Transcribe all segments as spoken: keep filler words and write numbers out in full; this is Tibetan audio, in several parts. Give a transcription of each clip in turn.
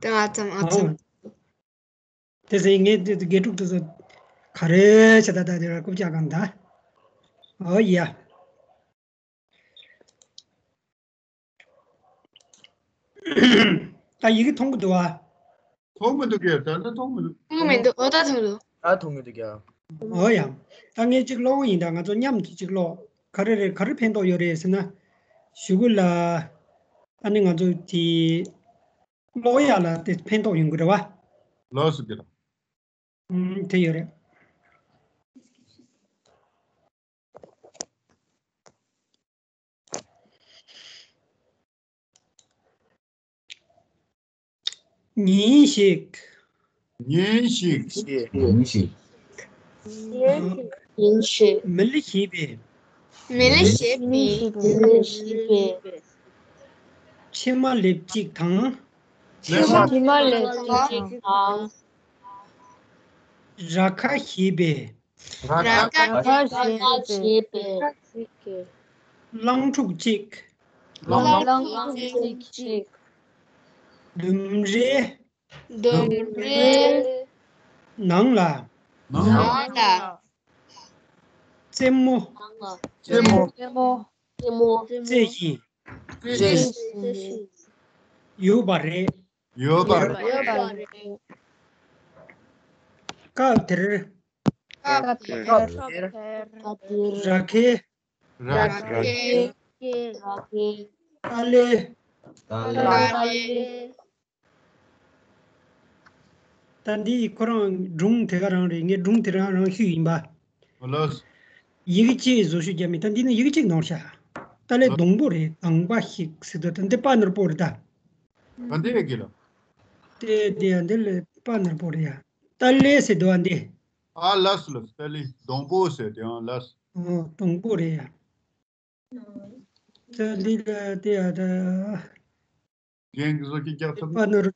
ད་ཨ་ཙམ་ཨ་ཙམ། དེ་ཟེར་ངས་དེ་དགེ་ཕྲུག་དེ་ཚོ་ག་རེ་བྱེད། ད་ད་དེ་ར་རྐུབ་བཀྱག་གང་ད། ཨོ་ཡ། ད་ཡི་གེ་མཐོང་གི་འདུག་བ། མཐོང་མི་འདུག་གས། ད་ལྟ་མཐོང་མི་འདུག་མཐོང་མི་འདུག་ཨོ་ད་མཐོང་འདུག་ད་མཐོང་གི་འདུག་གས། ཨོ་ཡ། ད་ངས་གཅིག་ཀློག་གི་ཡིན། ད་ང་ཚོ་མཉམ་དུ་གཅིག་ཀློག་ག་རེ་རེད། ག་རེ་ཕན་ཐོགས་ཡོད་རེད་ཟེར་ན། གཞུག་གུ་ལ། ཨ་ནི་ང་ཚོ་དེ་ཀློག་ཡག་ལ་དེ་ཕན་ཐོགས་ཡོང་གི་རེད་བ། ལགས་སོ་དེ་ལ། ཨུམ། དེ་ཡོད་རེད། ཉིན་ཞིག་ཉིན་ཞིག་ཉིན་ཞིག་ཉིན་ཞིག་མི་ལི་ཞེས་པའི། མི་ལི་ཞེས་པའི། མི་ལི་ཞེས་པའི། ཕྱེ་མ་ལེབ་གཅིག་དང་། ཕྱེ་མ་ཕྱེ་མ་ལེབ་གཅིག་དང་། ར་ཁ་ཞེས་པའི། ར་ཁ་ཞེས་པའི། གླང་ཕྲུག་གཅིག་གླང་ཕྲུག་གཅིག་ལྡུམ་རའི། ལྡུམ་རའི། ནང་ལ། ནང་ལ། རྩེད་མོ། རྩེད་མོ། རྩེད་མོ། རྩེད་བཞིན། རྩེད་བཞིན། ཡོད་པ་རེད། ཡོད་པ་རེད། སྐབས་དེར། སྐབས་དེར། ར་ཁའི། ར་ཁའི། ཏཱ་ལའི། ཏཱ་ལའི། ད་འདི་ཁོ་རང་སྒྲུང་དེ་ག་རང་རེད། ངས་སྒྲུང་དེ་རང་རང་ཞུས་ཡིན་པ། ལགས། ཡི་གེ་གཅིག་བཟོ་ཤུགས་རྒྱབ་མེད། ད་འདི་ནི་ཡི་གེ་གཅིག་ནོར་ཤག་ཏཱ་ལའི་སྡོང་པོ་རེད། སྡོང་པ་ཞིག་ཟེར་དུས་ད་འདི་པ་ནོར་པོ་རེད་ད། ད་འདི་ཡི་གེ་ལ། དེ་དེ་ཡང་འདི་ལ་པ་ནོར་པོ་རེད་ཡ། ཏཱ་ལའི་ཟེར་དུས་ཨ་འདི། ཨ་ལགས་ལགས། ཏཱ་ལའི་སྡོང་པོ་ཟེར་དེ་ཡང་ལགས། ཨོ་སྡོང་པོ་རེད་ཡ། ད་འདི་ལ་དེ་ཡ་ད། རྒན་གྱི་བཟོ་ཁྱི་རྒྱག་ཐུབ། པ་ནོར།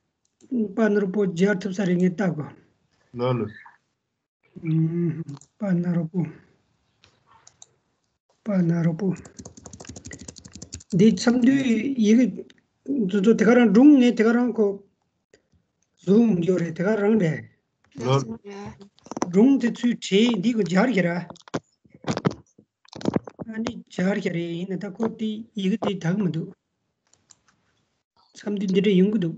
པ་ནོར་པོ་སྦྱར་ཐུབ་ས་རེད་ངས་ལྟ་གོ། ལགས་ལགས། ཨུམ། པ་ནོར་པོ། པ་ནོར་པོ། འདི་མཚམས་འདུས་ཡི་གེ་འདི་ཚོ་དེ་ག་རང་སྒྲུང་ངས་དེ་ག་རང་ཁོ་བཟོ་འོང་རྒྱུ་རེད། དེ་ག་རང་རེད། ལགས། སྒྲུང་དེ་ཚོའི་གྲས་འདི་གོ་སྦྱར་གྱི་ར། ཨ་ནི་སྦྱར་གྱི་རེད། ཡིན་ན་ད་ཁོ་དེ་ཡི་གེ་དེ་དག་མི་འདུག་མཚམས་འདི་འདི་འདྲ་ཡོང་གི་འདུག་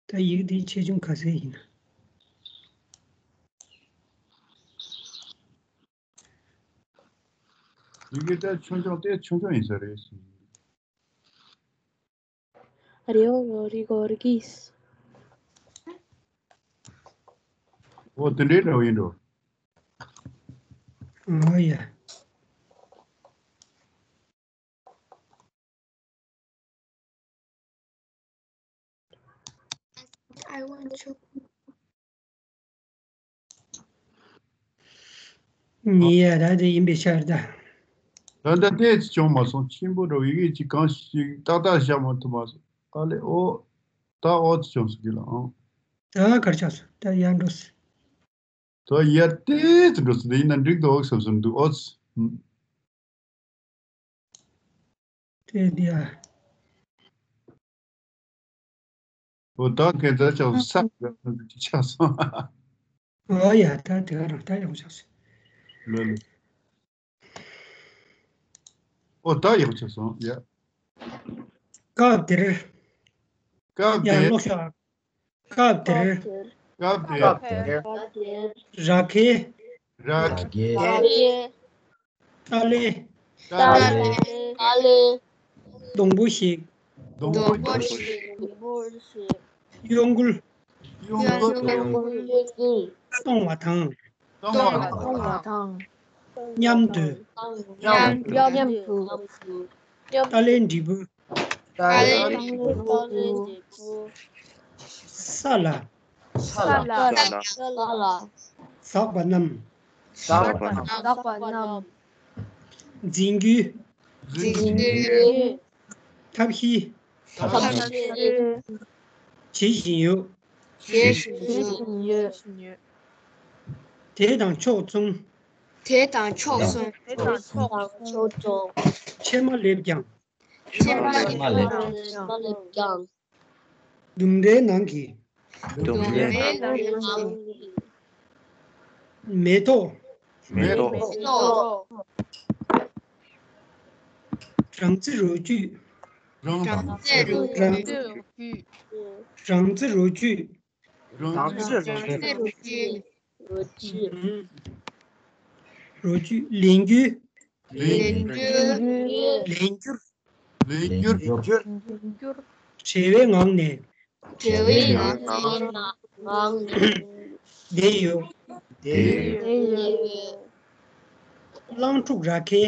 ད་ཡི་གེ་དེ་ཆེ་ཆུང་ག་ཚད་ཡིན་ན། ཡི་གེ་དེ་ཆུང་ཆུང་དེ་ཆུང་ཆུང་ཡིན་ས་རེད། རེའུ་རི་གོར་གིས། ཨོ་དེ་འདྲའི་འདྲ་བོ་ཡིན་འགྲོ། ཨོ་ཡ། I want to. ཉེ་ཡ་ར་དེ་ཡིན་པའི་ཕྱིར་ད། ད་ལྟ་ཏོག་ཙམ་བྱུང་མ་སོང་། ཆེན་པོ་འགྲོ་ཡི་གེ་གཅིག་གང་ཞིག་ཏག་ཏག་བཞག་མ་ཐུབ་མ་སོང་། ཨ་ལེ་ཨོ། ད་ཨོ་ཙམ་བྱུང་སོང་གི་ལ་ཨང་། ད་གར་ཆགས་སོང་། ད་ཡར་འགྲོ་སོང་། ད་ཡར་ཏོག་ཙམ་འགྲོ་སོང་། དེ་ཡིན་ན་འགྲིག་འདུག་བསམ་བསམ་འདུག་ཨོ་ཙམ། དེ་དེ་ཡ། འོ་ད་གན་ད་ཆགས་སོང་། ས་ཆགས་སོང་། ཨོ་ཡ། ད་དེ་ག་རང་ད་ཡོང་ཆགས་སོང་། ལོ་ལོ། ཨོ་ད་ཡོང་ཆགས་སོང་ཡ། སྐབས་དེར། སྐབས་ཡ་དེར། ལོག་ཤོག་སྐབས་དེར། སྐབས་དེར། སྐབས་དེར། ར་ཁའི། ར་ཁའི། ཏཱ་ལའི། ཏཱ་ལའི། སྡོང་པོ་ཞིག་སྡོང་པོ་ཞིག་གཡོ་འགུལ། གཡོ་འགུལ། གཏོང་བ་དང་། གཏོང་བ་དང་། མཉམ་དུ། མཉམ་དུ། ཏཱ་ལའི་འབྲས་བུ། ཏཱ་ལའི་འབྲས་བུ། ས་ལ། ས་ལ། ཟགས་པ་རྣམས། ཟགས་པ་རྣམས། འཛིན་རྒྱུའི། འཛིན་རྒྱུའི། ཐབས་ཤེས། ཐབས་ཤེས། བྱེད་བཞིན་ཡོད། བྱེད་བཞིན་ཡོད། དེ་དང་ཕྱོགས་མཚུངས། དེ་དང་ཕྱོགས་མཚུངས། དེ་དང་ཕྱོགས་མཚུངས། ཕྱེ་མ་ལེབ་ཀྱང་། ཕྱེ་མ་ལེབ་ཀྱང་། ལྡུམ་རའི་ནང་གི། ལྡུམ་རའི་ནང་གི། མེ་ཏོག། མེ་ཏོག། རང་བཙན་རོ་བཅུད། རང་བཙན་རོ་བཅུད། རང་བཙན་རོ་བཅུད། རང་བཙན་རོ་བཅུད། རོ་བཅུད། ལན་བརྒྱུད། ལན་བརྒྱུད། ལན་བསྒྱུར། ལན་བསྒྱུར། བྲལ་བའི་ངང་ནས། བྲལ་བའི་ངང་ནས། ངང་ནས། བསྡད་ཡོད། བསྡད་ཡོད། གླང་ཕྲུག་ར་ཁའི།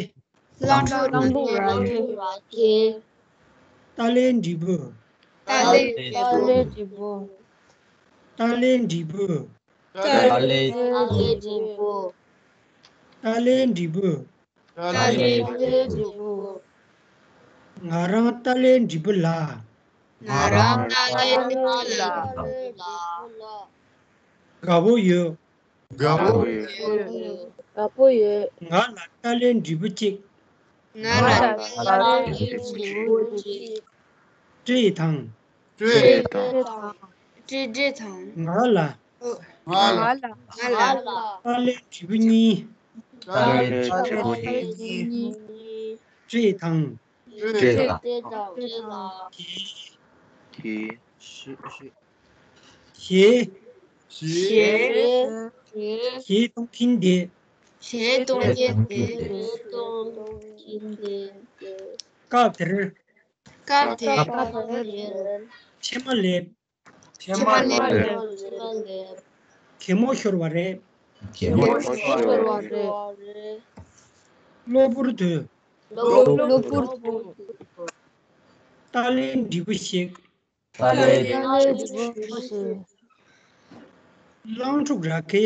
གླང་ཕྲུག་ར་ཁའི། ཏཱ་ལའི་འབྲས་བུ། ཏཱ་ལའི་འབྲས་བུ། ཏཱ་ལའི་འབྲས་བུ། ཏཱ་ལའི་འབྲས་བུ། ཏཱ་ལའི་འབྲས་བུ། ཏཱ་ལའི་འབྲས་བུ། ང་རང་ཏཱ་ལའི་འབྲས་བུ་ལ། ང་རང་ཏཱ་ལའི་འབྲས་བུ་ལ། དགའ་བོ་ཡོད། དགའ་བོ་ཡོད། དགའ་བོ་ཡོད། ང་ལ་ཏཱ་ལའི་འབྲས་བུ་གཅིག། ང་ལ་ཏཱ་ལའི་འབྲས་བུ་གཅིག། སྤྲད་དང་། སྤྲད་དང་། སྤྲད་དང་། ང་ལ། ང་ལ། ང་ལ། ཏཱ་ལའི་འབྲས་བུ་གཉིས། ཏཱ་ལའི་འབྲས་བུ་གཉིས། སྤྲད་དང་། སྤྲད་དང་། གྱིས། གྱིས། གཞས། གཞས། གཞས་གཏོང་གིན་བསྡད། གཞས་གཏོང་གིན་བསྡད། སྐབས་དེར། སྐབས་དེར། ཕྱེ་མ་ལེབ། ཕྱེ་མ་ལེབ། གད་མོ་ཤོར་བ་རེད། གད་མོ་ཤོར་བ་རེད། གློ་བུར་དུ། གློ་བུར་དུ། ཏཱ་ལའི་འབྲས་བུ་ཞིག། ཏཱ་ལའི་འབྲས་བུ་ཞིག། གླང་ཕྲུག་ར་ཁའི།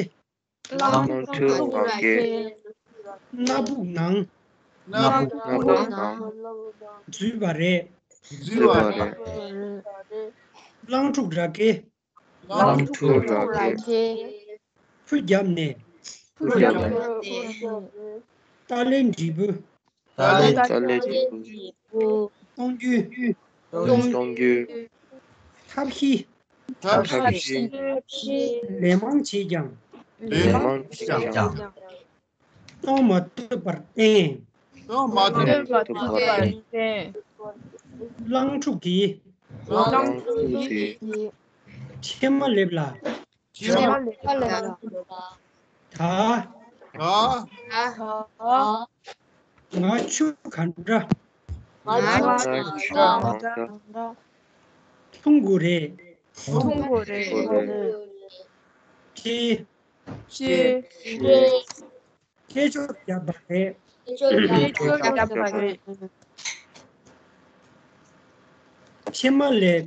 གླང་ཕྲུག་ར་ཁའི། སྣ་བུག་ནང་། སྣ་བུག་ནང་། འཛུལ་བ་རེད། འཛུལ་བ་རེད། གླང་ཕྲུག་ར་ཁའི། གླང་ཕྲུག་ར་ཁའི། ཕུ་བརྒྱབ་ནས། ཕུ་བརྒྱབ་ནས། ཏཱ་ལའི་འབྲས་བུ། ཏཱ་ལའི་འབྲས་བུ། གཏོང་རྒྱུའི། གཏོང་རྒྱུའི། ཐབས་ཤེས། ཐབས་ཤེས། ལན་མང་བྱས་ཀྱང་། ལན་མང་བྱས་ཀྱང་། གཏོང་མ་ཐུབ་པར་བརྟེན། གཏོང་མ་ཐུབ་པར་བརྟེན། གླང་ཕྲུག་གིས། གླང་ཕྲུག་གིས། ཕྱེ་མ་ལེབ་ལ། ཕྱེ་མ་ལེབ་ལ། ད། ད། ང་ཆུ་ག་འདྲ། ང་ཆུ་ག་འདྲ། འཐུང་དགོས་རེད། འཐུང་དགོས་རེད། ཁྱེད། ཁྱེད། སྐད་ཅོར་བརྒྱབ་པ་རེད། སྐད་ཅོར་བརྒྱབ་པ་རེད། ཕྱེ་མ་ལེབ།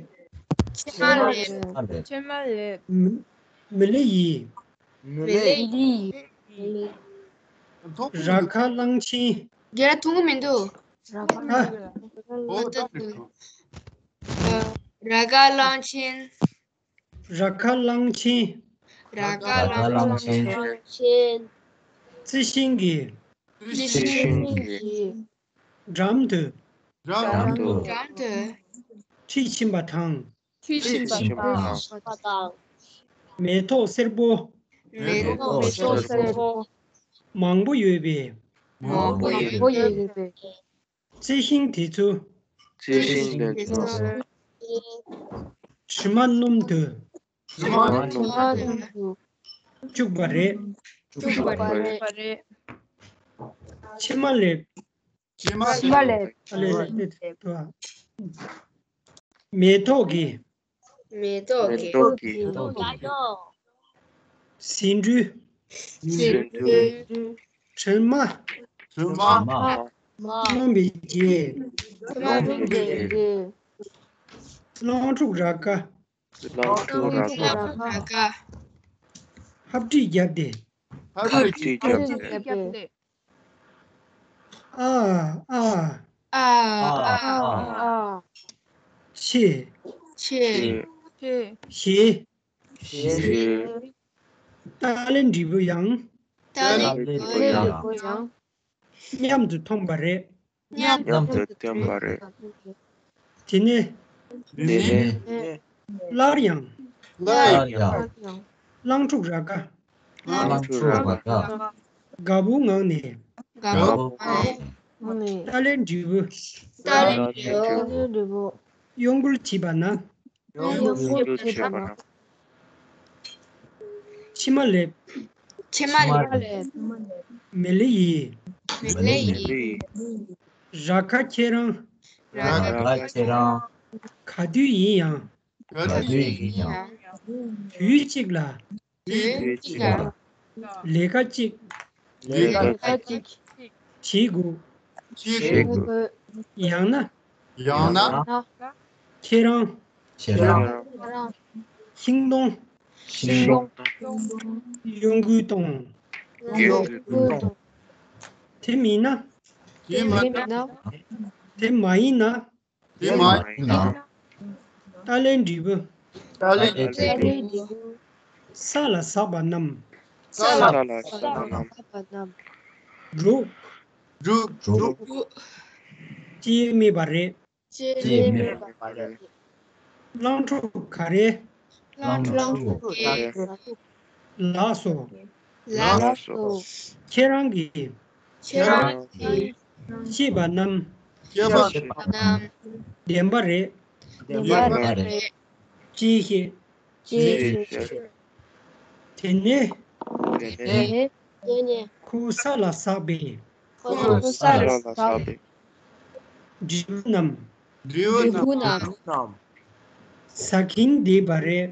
ཕྱེ་མ་ལེབ། ཕྱེ་མ་ལེབ། མི་ལི་ཡིས། མི་ལི་ཡིས། ར་ཁ་གླང་ཆེན། རྒྱ་ཐུང་གི་མི་འདུག། ར་ཁ་གླང་ཆེན། ར་ཁ་གླང་ཆེན། ར་ཁ་གླང་ཆེན། ར་ཁ་གླང་ཆེན། རྩི་ཤིང་གི། རྩི་ཤིང་གི། འགྲམ་དུ། འགྲམ་དུ། འགྲམ་དུ། ཁྲིད་ཕྱིན་པ་དང་། ཁྲིད་ཕྱིན་པ་དང་། མེ་ཏོག་སེར་པོ། མེ་ཏོག་སེར་པོ། མང་པོ་ཡོད་པའི། མང་པོ་ཡོད་པའི། རྩི་ཤིང་དེ་ཚོ། རྩི་ཤིང་དེ་ཚོ། དྲི་མ་སྣོམ་དུ། དྲི་མ་སྣོམ་དུ། བཅུག་པ་རེད། བཅུག་པ་རེད། ཕྱེ་མ་ལེབ། ཕྱེ་མ་ལེབ། ཨ་ལེ་ལེ་ལེ་ལེ། མེ་ཏོག་གི། མེ་ཏོག་གི། མེ་ཏོག་གི། ཟེའུ་འབྲུ། ཟེའུ་འབྲུ། དྲི་མ། དྲི་མ། སྣོམ་པའི་རྗེས། སྣོམ་པའི་རྗེས། གླང་ཕྲུག་ར་ཁ། གླང་ཕྲུག་ར་ཁ། ཧབ་སྦྲིད་བརྒྱབ་སྟེ། ཧབ་སྦྲིད་བརྒྱབ་སྟེ། ཨ་ཨ། ཨ་ཨ། ཨ་ཨ། ཆེ། ཆེ། ཆེ། ཞེས། ཞེས། ཏཱ་ལའི་འབྲས་བུ་ཡང་། ཏཱ་ལའི་འབྲས་བུ་ཡང་། མཉམ་དུ་མཐོང་བ་རེད། མཉམ་དུ་ཐོན་པ་རེད། དེ་ནས། དེ་ནས། སླར་ཡང་། སླར་ཡང་། གླང་ཕྲུག་ར་ཁ། གླང་ཕྲུག་ར་ཁ། དགའ་པོའི་ངང་ནས། དགའ་པོའི་ངང་ནས། ཏཱ་ལའི་འབྲས་བུ། ཏཱ་ལའི་འབྲས་བུ། གཡོ་འགུལ་བྱས་པ་ན། གཡོ་འགུལ་བྱས་པ་ན། ཕྱི་མ་སླེབས། ཕྱི་མ་སླེབས། མི་ལི་ཡིས། མི་ལི་ཡིས། ར་ཁ་ཁྱེད་རང་། ར་ཁ་ཁྱེད་རང་། ག་དུས་ཡིན་ཡང་། ག་དུས་ཡིན་ཡང་། དུས་གཅིག་ལ། དུས་གཅིག་ལ། ལས་ཀ་གཅིག་ལས་ཀ་གཅིག་བྱེད་དགོས། བྱེད་དགོས། ཡང་ན། ཡང་ན། ཁྱེད་རང་། ཁྱེད་རང་། ཤིང་སྡོང་། ཤིང་སྡོང་། གཡོ་འགུལ་གཏོང་། གཡོ་འགུལ་གཏོང་། དེ་མིན་ན། དེ་མིན་ན། དེ་མ་ཡིན་ན། དེ་མ་ཡིན་ན། ཏཱ་ལའི་འབྲས་བུ། ཏཱ་ལའི་འབྲས་བུ། ས་ལ་ཟགས་པ་རྣམས། ས་ལ་ཟགས་པ་རྣམས། འབྲུག་འབྲུག་འབྲུག་སྐྱེ་མེད་པ་རེད། སྐྱེ་མེད་པ་རེད། གླང་ཕྲུག་ག་རེ། གླང་ཕྲུག་ག་རེ། ལགས་སོ། ལགས་སོ། ཁྱེད་རང་གིས། ཁྱེད་རང་གིས། ཤེས་པ་རྣམས། ཤེས་པ་རྣམས། བདེན་པ་རེད། བདེན་པ་རེད། ཅེས་བཤད། ཅེས་བཤད། དེ་ནས། དེ་ནས། ཁོ་ས་ལ་ཟགས་པའི། ཁོ་ས་ལ་ཟགས་པའི། འབྲས་བུ་རྣམས། འབྲས་བུ་རྣམས། ཟ་གིན་བསྡད་པ་རེད།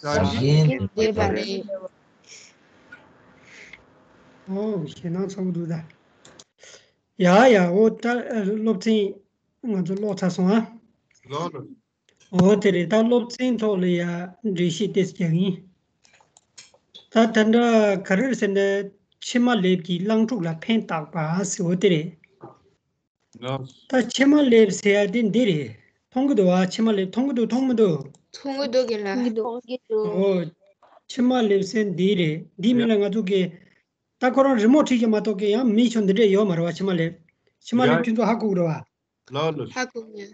ཟ་གིན་བསྡད་པ་རེད། ཨོ། ཞེད་སྣང་ཚ་པོ་འདུག་ད། ཡ་ཡ། ཨོ་ད་སློབ་ཚན་ང་ཚོ་ཀློག་ཚར་སོང་ཨ། ལགས་ལགས། ཨོ་དེ་རེད། ད་སློབ་ཚན་ཐོག་ལ་ཡ་འགྲེལ་བཤད་ཏོག་ཙམ་རྒྱག་གི་ཡིན། ད་ད་འདྲ་ག་རེ་རེད་ཟེར་ན། ཕྱི་མ་ལེབ་ཀྱིས་གླང་ཕྲུག་ལ་ཕན་བཏགས་པ་ཟེར། ཨོ་དེ་རེད། ལགས། ད་ཕྱི་མ་ལེབ་ཟེར་ཡ་དེ་འདི་རེད། མཐོང་གི་འདུག་བ། ཕྱི་མ་ལེབ་མཐོང་གི་འདུག་མཐོང་མི་འདུག་མཐོང་གི་འདུག་གི་ལ། མཐོང་གི་འདུག་ཨོ། ཕྱི་མ་ལེབ་ཟེར་འདི་རེད། འདི་མིང་ལ་ང་ཚོ་གི། ད་ཁོ་རང་རི་མོ་བྲིས་ཀྱི་མ་གཏོགས་ཀྱི་ཡང་མིང་ཆོ་འདི་འདྲས་ཡོད་མ་རེད་བ། ཕྱི་མ་ལེབ། ཕྱི་མ་ལེབ་ཡ་ཁྱོད་ཚོ་ཧ་གོ་གི་རེད་བ། ལགས་ལགས། ཧ་གོ་གི།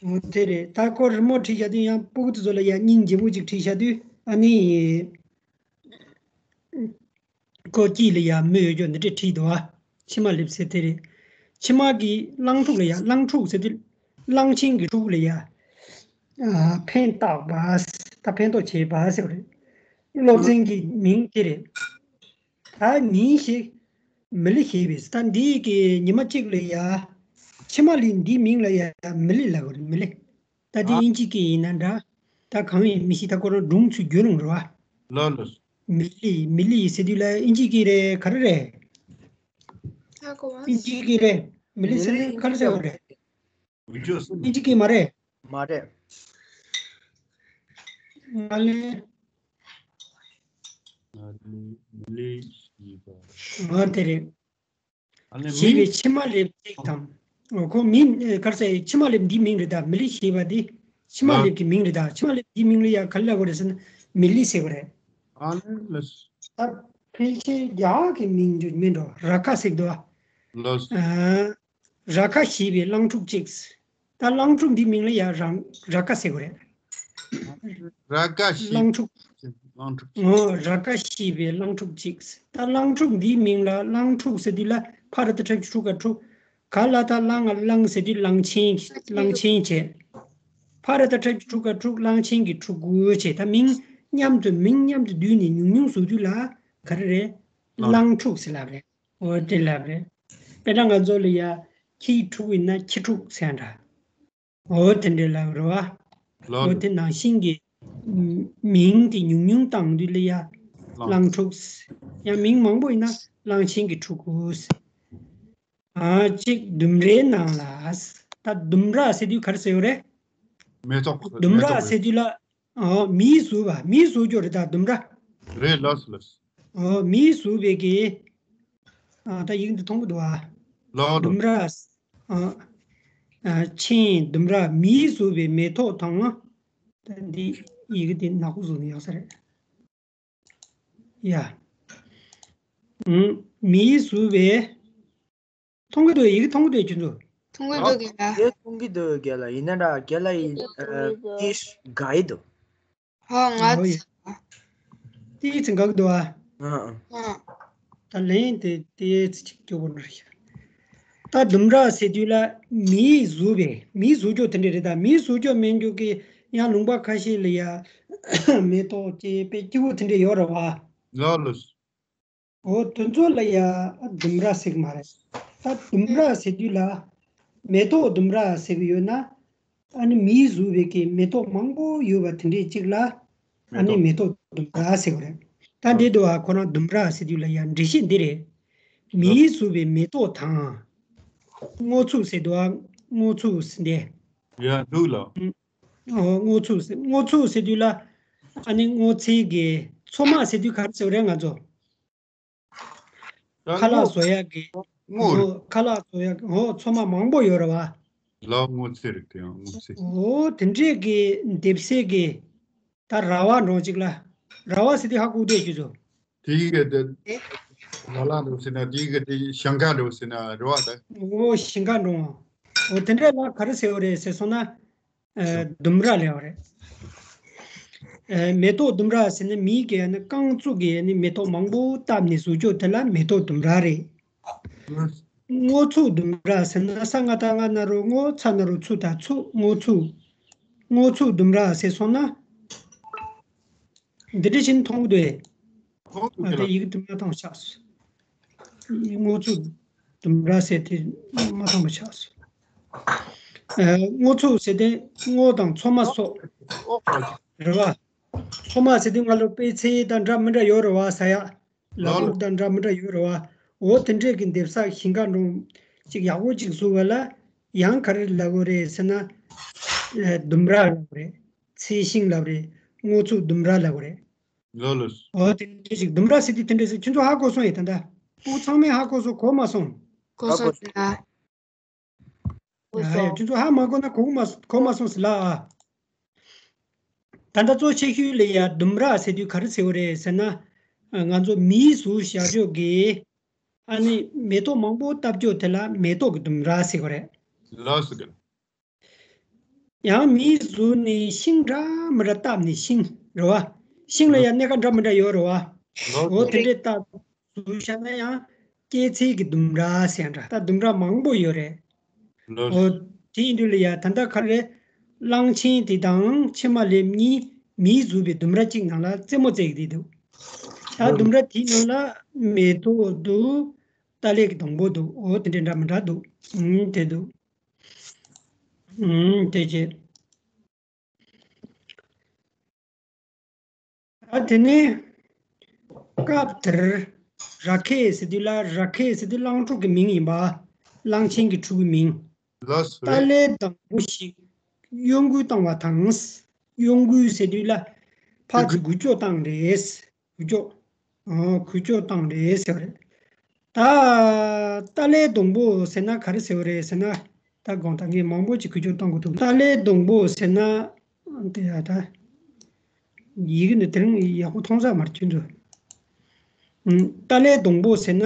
འོ་དེ་རེད། ད་ཁོ་རི་མོ་བྲིས་བཞག་དུས་ཡང་སྤུ་གུ་དེ་ཚོ་ལ་ཡང་སྙིང་རྗེ་པོ་ཅིག་བྲིས་བཞག་དུས་ཨ་ནི། ཁོ་དཀྱིལ་ལ་ཡང་མོས་ཡོད་རྒྱུ་འདི་འདྲས་བྲིས་འདུག་ཨ། ཕྱི་མ་ལེབ་ཟེར་དེ་རེད། ཕྱི་མ་གི་གླང་ཕྲུག་ལ་ཡང་གླང་ཕྲུག་ཟེར་དུས་གླང་ཆེན་གྱི་ཕྲུག་ལ་ཡང་ཕན་བཏགས་པ། ད་ཕན་ཐོགས་བྱས་པ་ཟེར་བ་རེད། སློབ་ཚན་གྱི་མིང་དེ་རེད། ད་ཉིན་ཞིག་མི་ལི་ཞེས་པས། ད་འདི་གི་ཉི་མ་གཅིག་ལ་ཡ། ཕྱི་མ་ལི་འདིའི་མིང་ལ་ཡ་མི་ལི་ལབ་དགོས་རེད། མི་ལི། ད་འདི་ཨ། ཨིན་ཇི་སྐད་ཡིན་ན་འདྲ། ད་གང་ཡིན་མི་ཤེས། ད་ཁོ་རང་སྒྲུང་ཚུར་བསྒྱུར་ཡོང་རེད་བ། ལགས་ལགས། མི་ལི་མི་ལི་ཟེར་དུས་ལ་ཨིན་ཇི་སྐད་རེད། ག་རེ་རེད། ཧ་གོ་བ། ཨིན་ཇི་སྐད་རེད། མི་ལི་ཟེར་ན་ག་རེ་ཟེར་བ་རེད། ཨིན་ཇི་སྐད་མ་རེད། མ་རེད། ང་ལེ། ང་ལེ་ཞེས་པ། ང་དེ་རེད། ཨ་ནི་ཞེས་པའི་མིང་ཕྱི་མ་ལེབ་ཅིག་དང་། འོ་ཁོ་མིང་ག་རེ་ཟེར། ཕྱི་མ་ལེབ་འདིའི་མིང་རེད་ད། མི་ལི་ཞེས་པ་འདི་ཕྱི་མ་ལེབ་ཀྱི་མིང་རེད་ད། ཕྱི་མ་ལེབ་འདིའི་མིང་ལ་ཡང་ག་རེ་ལབ་དགོས་རེད་ཟེར་ན་མི་ལི་ཟེར་དགོས་རེད། ཨ་ནི་ལགས། ད་ཕལ་ཆེར་རྒྱ་གར་གྱི་མིང་རེད་མིན་འགྲོ། ར་ཁ་ཟེར་གི་འདུག་ཨ། ལགས། ཨ། ར་ཁ་ཞེས་པའི་གླང་ཕྲུག་ཅིག། ད་གླང་ཕྲུག་འདིའི་མིང་ལ་ཡང་རང་ར་ཁ་ཟེར་དགོས་རེད། ར་ཁ་ཞེས། གླང་ཕྲུག་གླང་ཕྲུག་ཅིག། ངོ་། ར་ཁ་ཞེས་པའི་གླང་ཕྲུག་ཅིག། ད་གླང་ཕྲུག་འདིའི་མིང་ལ་གླང་ཕྲུག་ཟེར་དུས་ལ་ཕ་ར་བཏགས་ཕྲུག་ག་ཕྲུག། ག་ལ་བཏགས་གླང་ང་གླང་ཟེར་དུས་གླང་ཆེན་གླང་ཆེན་བྱས། ཕ་ར་བཏགས་ཕྲུག་ག་ཕྲུག་གླང་ཆེན་གྱི་ཕྲུ་གུ་བྱས། ད་མིང་མཉམ་དུ་མིང་མཉམ་དུ་བསྡུས་ནས་ཉུང་ཉུང་བཟོ་དུས་ལ་ག་རེ་རེད། གླང་ཕྲུག་ཟེར་ལབ་རེད། འོ་དེ་ལབ་རེད། དཔེར་ན་ང་ཚོ་ལ་ཡ་ཁྱི་ཕྲུག་ཡིན་ན་ཁྱི་ཕྲུག་ཟེར་འདྲ། འོ་དེ་འདྲའི་ལབ་རེད་བ། ལགས། འོ་དེ་ནང་བཞིན་གྱི་མིང་དེ་ཉུང་ཉུང་བཏང་དུས་ལ་ཡ་གླང་ཕྲུག་ཡང་མིང་མང་པོ་ཡིན་ན་གླང་ཆེན་གྱི་ཕྲུ་གུ། ཨ་གཅིག་ལྡུམ་རའི་ནང་ལ། ད་ལྡུམ་ར་ཟེར་དུས་ག་རེ་ཟེར་བ་རེད། མེ་ཏོག་ལྡུམ་ར་ཟེར་དུས་ལ། ཨོ། མིས་བཟོས་པ། མིས་བཟོས་རྒྱུ་རེད་ད་ལྡུམ་ར། རེད་ལགས་ལགས། ཨོ། མིས་བཟོས་པའི་གི། ཨ་ད་ཡིག་འདི་མཐོང་གི་འདུག་ཨ། ལགས་ལགས། ལྡུམ་ར། ཨ་ཨ་ཆེན་ལྡུམ་ར་མིས་བཟོས་པའི་མེ་ཏོག་དང་། ད་འདི་ཡི་གེ་འདི་ནག་པོ་བཟོས་ནས་ཡོད་ས་རེད། ཡ། ཨུམ། མིས་བཟོས་པའི། མཐོང་གི་འདུག་ཡི་གེ་མཐོང་གི་འདུག་ཁྱོད་ཚོ། མཐོང་གི་འདུག་རྒན་ལགས། དེ་མཐོང་གི་འདུག་རྒན་ལགས། ཡིན་ན་འདྲ་རྒན་ལགས་ཡིན། ཨ། དེ་དགའ་ཡི་འདུག་ཧོ། ང་ཨོ་ཡ། ཚ། དེ་ཚིག་འགག་འདུག་ཨ། ཨ་ཨ། ཨ། ད་ལན་དེ་དེ་ཚིག་གཅིག་སྐྱོ་པོ་འདྲ་ཞིག་ད་ལྡུམ་ར་ཟེར་དུས་ལ་མིའི་གཟུགས་པས། མིའི་གཟུགས་སྐྱོ་དེ་འདྲ་རེད། ད་མིའི་གཟུགས་སྐྱོ་མིན་རྒྱུ་གི་ཡང་ལུང་པ་ཁ་ཤས་ལ་ཡ་མེ་ཏོག་སྐྱེས་པའི་སྐྱེ་བོ་དེ་འདྲ་ཡོད་རེད་བ། ལགས་ལགས། འོ་དེ་ཚོ་ལ་ཡ་ལྡུམ་ར་ཟེར་གི་མ་རེད། ད་ལྡུམ་ར་ཟེར་དུས་ལ་མེ་ཏོག་ལྡུམ་ར་ཟེར་གི་ཡོད་ན། ཨ་ནི་མིའི་གཟུགས་པའི་གི་མེ་ཏོག་མང་པོ་ཡོད་པ་དེ་འདྲའི་གཅིག་ལ་ཨ་ནི་མེ་ཏོག་ལྡུམ་ར་ཟེར་བ་རེད། ད་འདི་འདུག་ཨ། ཁོ་རང་ལྡུམ་ར་ཟེར་དུས་ལ་ཡ་འགྲེལ་བཤད་འདི་རེད། མིའི་གཟུགས་པའི་མེ་ཏོག་དང་། སྔོ་ཚུགས་ཟེར་འདུག་ཨ། སྔོ་ཚུགས་ཟེར་འདི། ཡ་འདུག་ལགས། ཨོ་སྔོ་ཚུགས་ཟེར། སྔོ་ཚུགས་ཟེར་དུས་ལ་ཨ་ནི་སྔོ་ཚལ་གི་མཚོ་དམག་ཟེར་དུས་ག་རེ་ཟེར་བ་རེད་ང་ཚོ། ད་ཁ་ལག་སྔོ་བཟོ་ཡག་གི་སྔོ་རེད། ཨོ་ཁ་ལག་བཟོ་ཡག་གི་ཨོ་མཚོ་དམག་མང་པོ་ཡོད་རེད་བ། ལགས། སྔོ་ཚལ་རེད། དེ་ཡང་སྔོ་ཚལ། ཨོ་དེ་འདྲས་ཀྱི་འདེབས་སའི་གི་ད་ར་བ་འདྲ་བོ་ཅིག་ལ། ར་བ་ཟེར་དུས་ཧ་གོ་གི་འདུག་ཁྱོད་ཚོ། དེ་གི་དེ་ཨེ། ལ་ལ་འདྲ་བོ་ཟེར་ན། དེ་གི་དེ་ཞིང་ཁ་འདྲ་བོ་ཟེར་ན་རེད་བ་ད། ཨོ་ཞིང་ཁ་འདྲ་བོ། ཨོ་དེ་འདྲས་ལ་ག་རེ་ཟེར་བ་རེད་ཟེར་སོང་ན། ཨ། ལྡུམ་ར་ལབ་པ་རེད། ཨ། མེ་ཏོག་ལྡུམ་ར་ཟེར་ན་མིའི་གི་ནི་རྐང་བཙུགས་ཀྱི་ནི་མེ་ཏོག་མང་པོ་བཏབ་ནས་བཟོ་ཅོག་དེ་ལ་མེ་ཏོག་ལྡུམ་ར་རེད། སྔོ་ཚུགས་ལྡུམ་ར་ཟེར་ན་ས་ང་བཏགས་སྔ་ན་རོ་སྔོ། ཚ་ན་རོ་ཚུ་དང་ཚུགས། སྔོ་ཚུགས། སྔོ་ཚུགས་ལྡུམ་ར་ཟེར་སོང་ན། འདི་འདྲ་ཞིག་མཐོང་གི་འདུག་ཨེ། མཐོང་གི་འདུག་ཨ། ལགས། དེ་ཡི་གེ་དེ་མ་མཐོང་བ་ཆགས་སོང་། སྔོ་ཚུགས་ལྡུམ་ར་ཟེར་དེ་མ་མཐོང་བ་ཆགས་སོང་། ཨ། སྔོ་ཚུགས་ཟེར་དེ་སྔོ་དང་མཚོ་དམག་སོགས་རེད་བ། མཚོ་དམག་ཟེར་དེ་ང་ལོ་པད་ཚལ་དང་འདྲ་མི་འདྲ་ཡོད་རེད་བ། ས་ཡ་ལ་ལགས་ལགས། ཕུག་དང་འདྲ་མི་འདྲ་ཡོད་རེད་བ། འོ་དེ་འདྲས་ཀྱི་འདེབས་ས་ཞིང་ཁ་འདྲ་བོ་ཅིག་ཡག་པོ་ཅིག་བཟོ་བ་ལ་ཡང་ག་རེ་ལབ་དགོས་རེད་ཟེར་ན། ཨ། ལྡུམ་ར་ལབ་དགོས་རེད། ཚལ་ཞིང་ལབ་རེད། སྔོ་ཚུགས་ལྡུམ་ར་ལབ་དགོས་རེད། ལགས་ལགས། འོ་དེ་འདྲ་ཞིག་ལྡུམ་ར་ཟེར་དུས་དེ་འདྲ་ཟེར། ཁྱོད་ཚོ་ཧ་གོ་སོང་ངས། ད་ལྟ་སྤུ་གུ་ཚང་མས་ཧ་གོ་སོང་། གོ་མ་སོང་། གོ་སོང་ཟེར་ལ། གོ་ཨ་ཡ། སོང་། ཁྱོད་ཚོ་ཧ་མ་གོ་ན་གོ་མ་གོ་མ་སོང་ཟེར་ལ་ཨ། ད་ལྟ་གཙོ་ཆེ་ཤོས་ལ་ཡ་ལྡུམ་ར་ཟེར་དུས་ག་རེ་ཟེར་བ་རེད་ཟེར་ན། ང་ཚོ་མིའི་གཟུགས་བཞག་ཅོག་གི་ཨ་ནི་མེ་ཏོག་མང་པོ་བཏབ་ཅོག་དེ་ལ་མེ་ཏོག་གི་ལྡུམ་ར་ཟེར་བ་རེད། ལགས་སོ། ཡང་མིའི་གཟུགས་ནི་ཤིང་འདྲ་མི་འདྲ་བཏབ་ནས། ཤིང་རེད་བ། ཤིང་ལ་ཡང་གནས་ཁ་འདྲ་མི་འདྲ་ཡོད་རེད་བ། འོ་དེ་འདྲས་བཏབ་བཟོས་བཞག་ན་ཡང་སྐྱེད་ཚལ་གྱི་ལྡུམ་ར་ཟེར་འདྲ། ད་ལྡུམ་ར་མང་པོ་ཡོད་རེད། འོ་དེ་ཡིན་དུས་ལ་ཡ་ད་ལྟ་ག་རེ། གླང་ཆེན་དེ་དང་ཕྱེ་མ་ལེབ་གཉིས་མིའི་གཟུགས་པའི་ལྡུམ་ར་གཅིག་ནང་ལ་རྩེད་མོ་རྩེ་གི་བསྡད་འདུག་ད་ལྡུམ་ར་དེའི་ནང་ལ་མེ་ཏོག་འདུག་ཏ་ལའི་གི་སྡོང་པོ་འདུག་འོ་དེ་འདྲས་འདྲ་མི་འདྲ་འདུག་ཨུམ། དེ་འདུག་ཨུམ། དེ་བྱས། ཨ། དེ་ནས་སྐབས་དེར་ར་ཁེ་ཟེར་དུས་ལ། ར་ཁེ་ཟེར་དུས་གླང་ཕྲུག་གི་མིང་ཡིན་པ། གླང་ཆེན་གྱི་ཕྲུ་གུའི་མིང་། ལགས་སོ། ཏ་ལའི་སྡོང་པོ་ཞིག་གཡོ་འགུལ་བཏང་བ་དང་། གཡོ་འགུལ་ཟེར་དུས་ལ་ཕར་ཚུར་འགུལ་སྐྱོད་བཏང་རེད། འགུལ་སྐྱོད། ཨོ། འགུལ་སྐྱོད་བཏང་རེད་ཟེར་བ་རེད། ད་ཏ་ལའི་སྡོང་པོ་ཟེར་ན་ག་རེ་ཟེར་བ་རེད་ཟེར་ན། ད་དགོངས་དག་ངས་མང་པོ་ཅིག་འགུལ་སྐྱོད་བཏང་དགོས་འདུག་ཏ་ལའི་སྡོང་པོ་ཟེར་ན། དེ་ཡ་ད། ཡི་གེ་འདི་དེ་རིང་ཡག་པོ་མཐོང་ས་མ་རེད་ཁྱོད་ཚོ། ཨུམ། ཏ་ལའི་སྡོང་པོ་ཟེར་ན།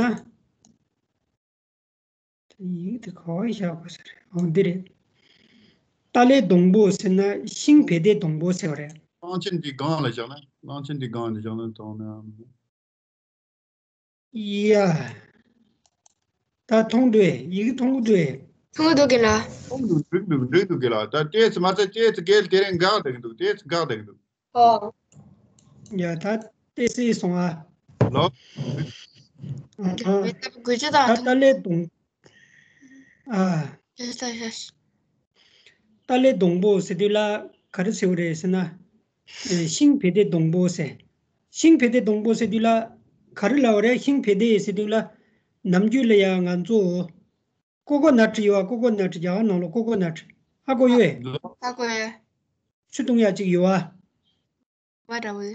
ད་ཡིག་དེ་ག་བ་བཞག་དགོས་ས་རེད། འོ་འདི་རེད། ཏ་ལའི་སྡོང་པོ་ཟེར་ན་ཤིང་བལ་ཏའི་སྡོང་པོ་ཟེར་བ་རེད། གླང་ཆེན་འདི་སྒང་ལ་བཞག་ན། གླང་ཆེན་འདི་སྒང་ལ་བཞག་ན་མཐོང་ན། ཡ། ད་མཐོང་འདུག་ཨེ། ཡིག་མཐོང་གི་འདུག་ཨེ། མཐོང་གི་འདུག་རྒན་ལགས། མཐོང་འདུག་འགྲིག་འདུག་འགྲིག་འདུག་རྒན་ལགས། ད་ཏོག་ཙམ་མ་ཚད་ཏོག་ཙམ་རྒན་དེ་རིང་འགག་བསྡད་ཀྱི་འདུག་ཏོག་ཙམ་འགག་བསྡད་ཀྱི་འདུག་ཨོ། ཡ་ད་ཏོག་ཙམ་སོང་ཨ། ལོ། ཨ་ཨ། མེད་ན་དགོས་ཆ་དང་ད་ཏ་ལའི་སྡོང་། ཨ། ཡ་ས་ཡ་ས། ཏ་ལའི་སྡོང་པོ་ཟེར་དུས་ལ་ག་རེ་ཟེར་བ་རེད་ཟེར་ན། ཨེ། ཤིང་བལ་ཏའི་སྡོང་པོ་ཟེར། ཤིང་བལ་ཏའི་སྡོང་པོ་ཟེར་དུས་ལ་ག་རེ་ལབ་པ་རེད། ཤིང་བལ་ཏའི་ཟེར་དུས་ལ་ནམ་རྒྱུན་ལ་ཡ་ང་ཚོ་ཀོ་ཀོ་ནཊ་ཡོད་པ། ཀོ་ཀོ་ནཊ། རྒྱ་གར་ནང་ལ་ཀོ་ཀོ་ནཊ་ཧ་གོ་ཡོད་པས། ཧ་གོ་ཡོད། ཆུ་བཏུང་ཡ་གཅིག་ཡོད་པ། བ་འདྲ་བོ།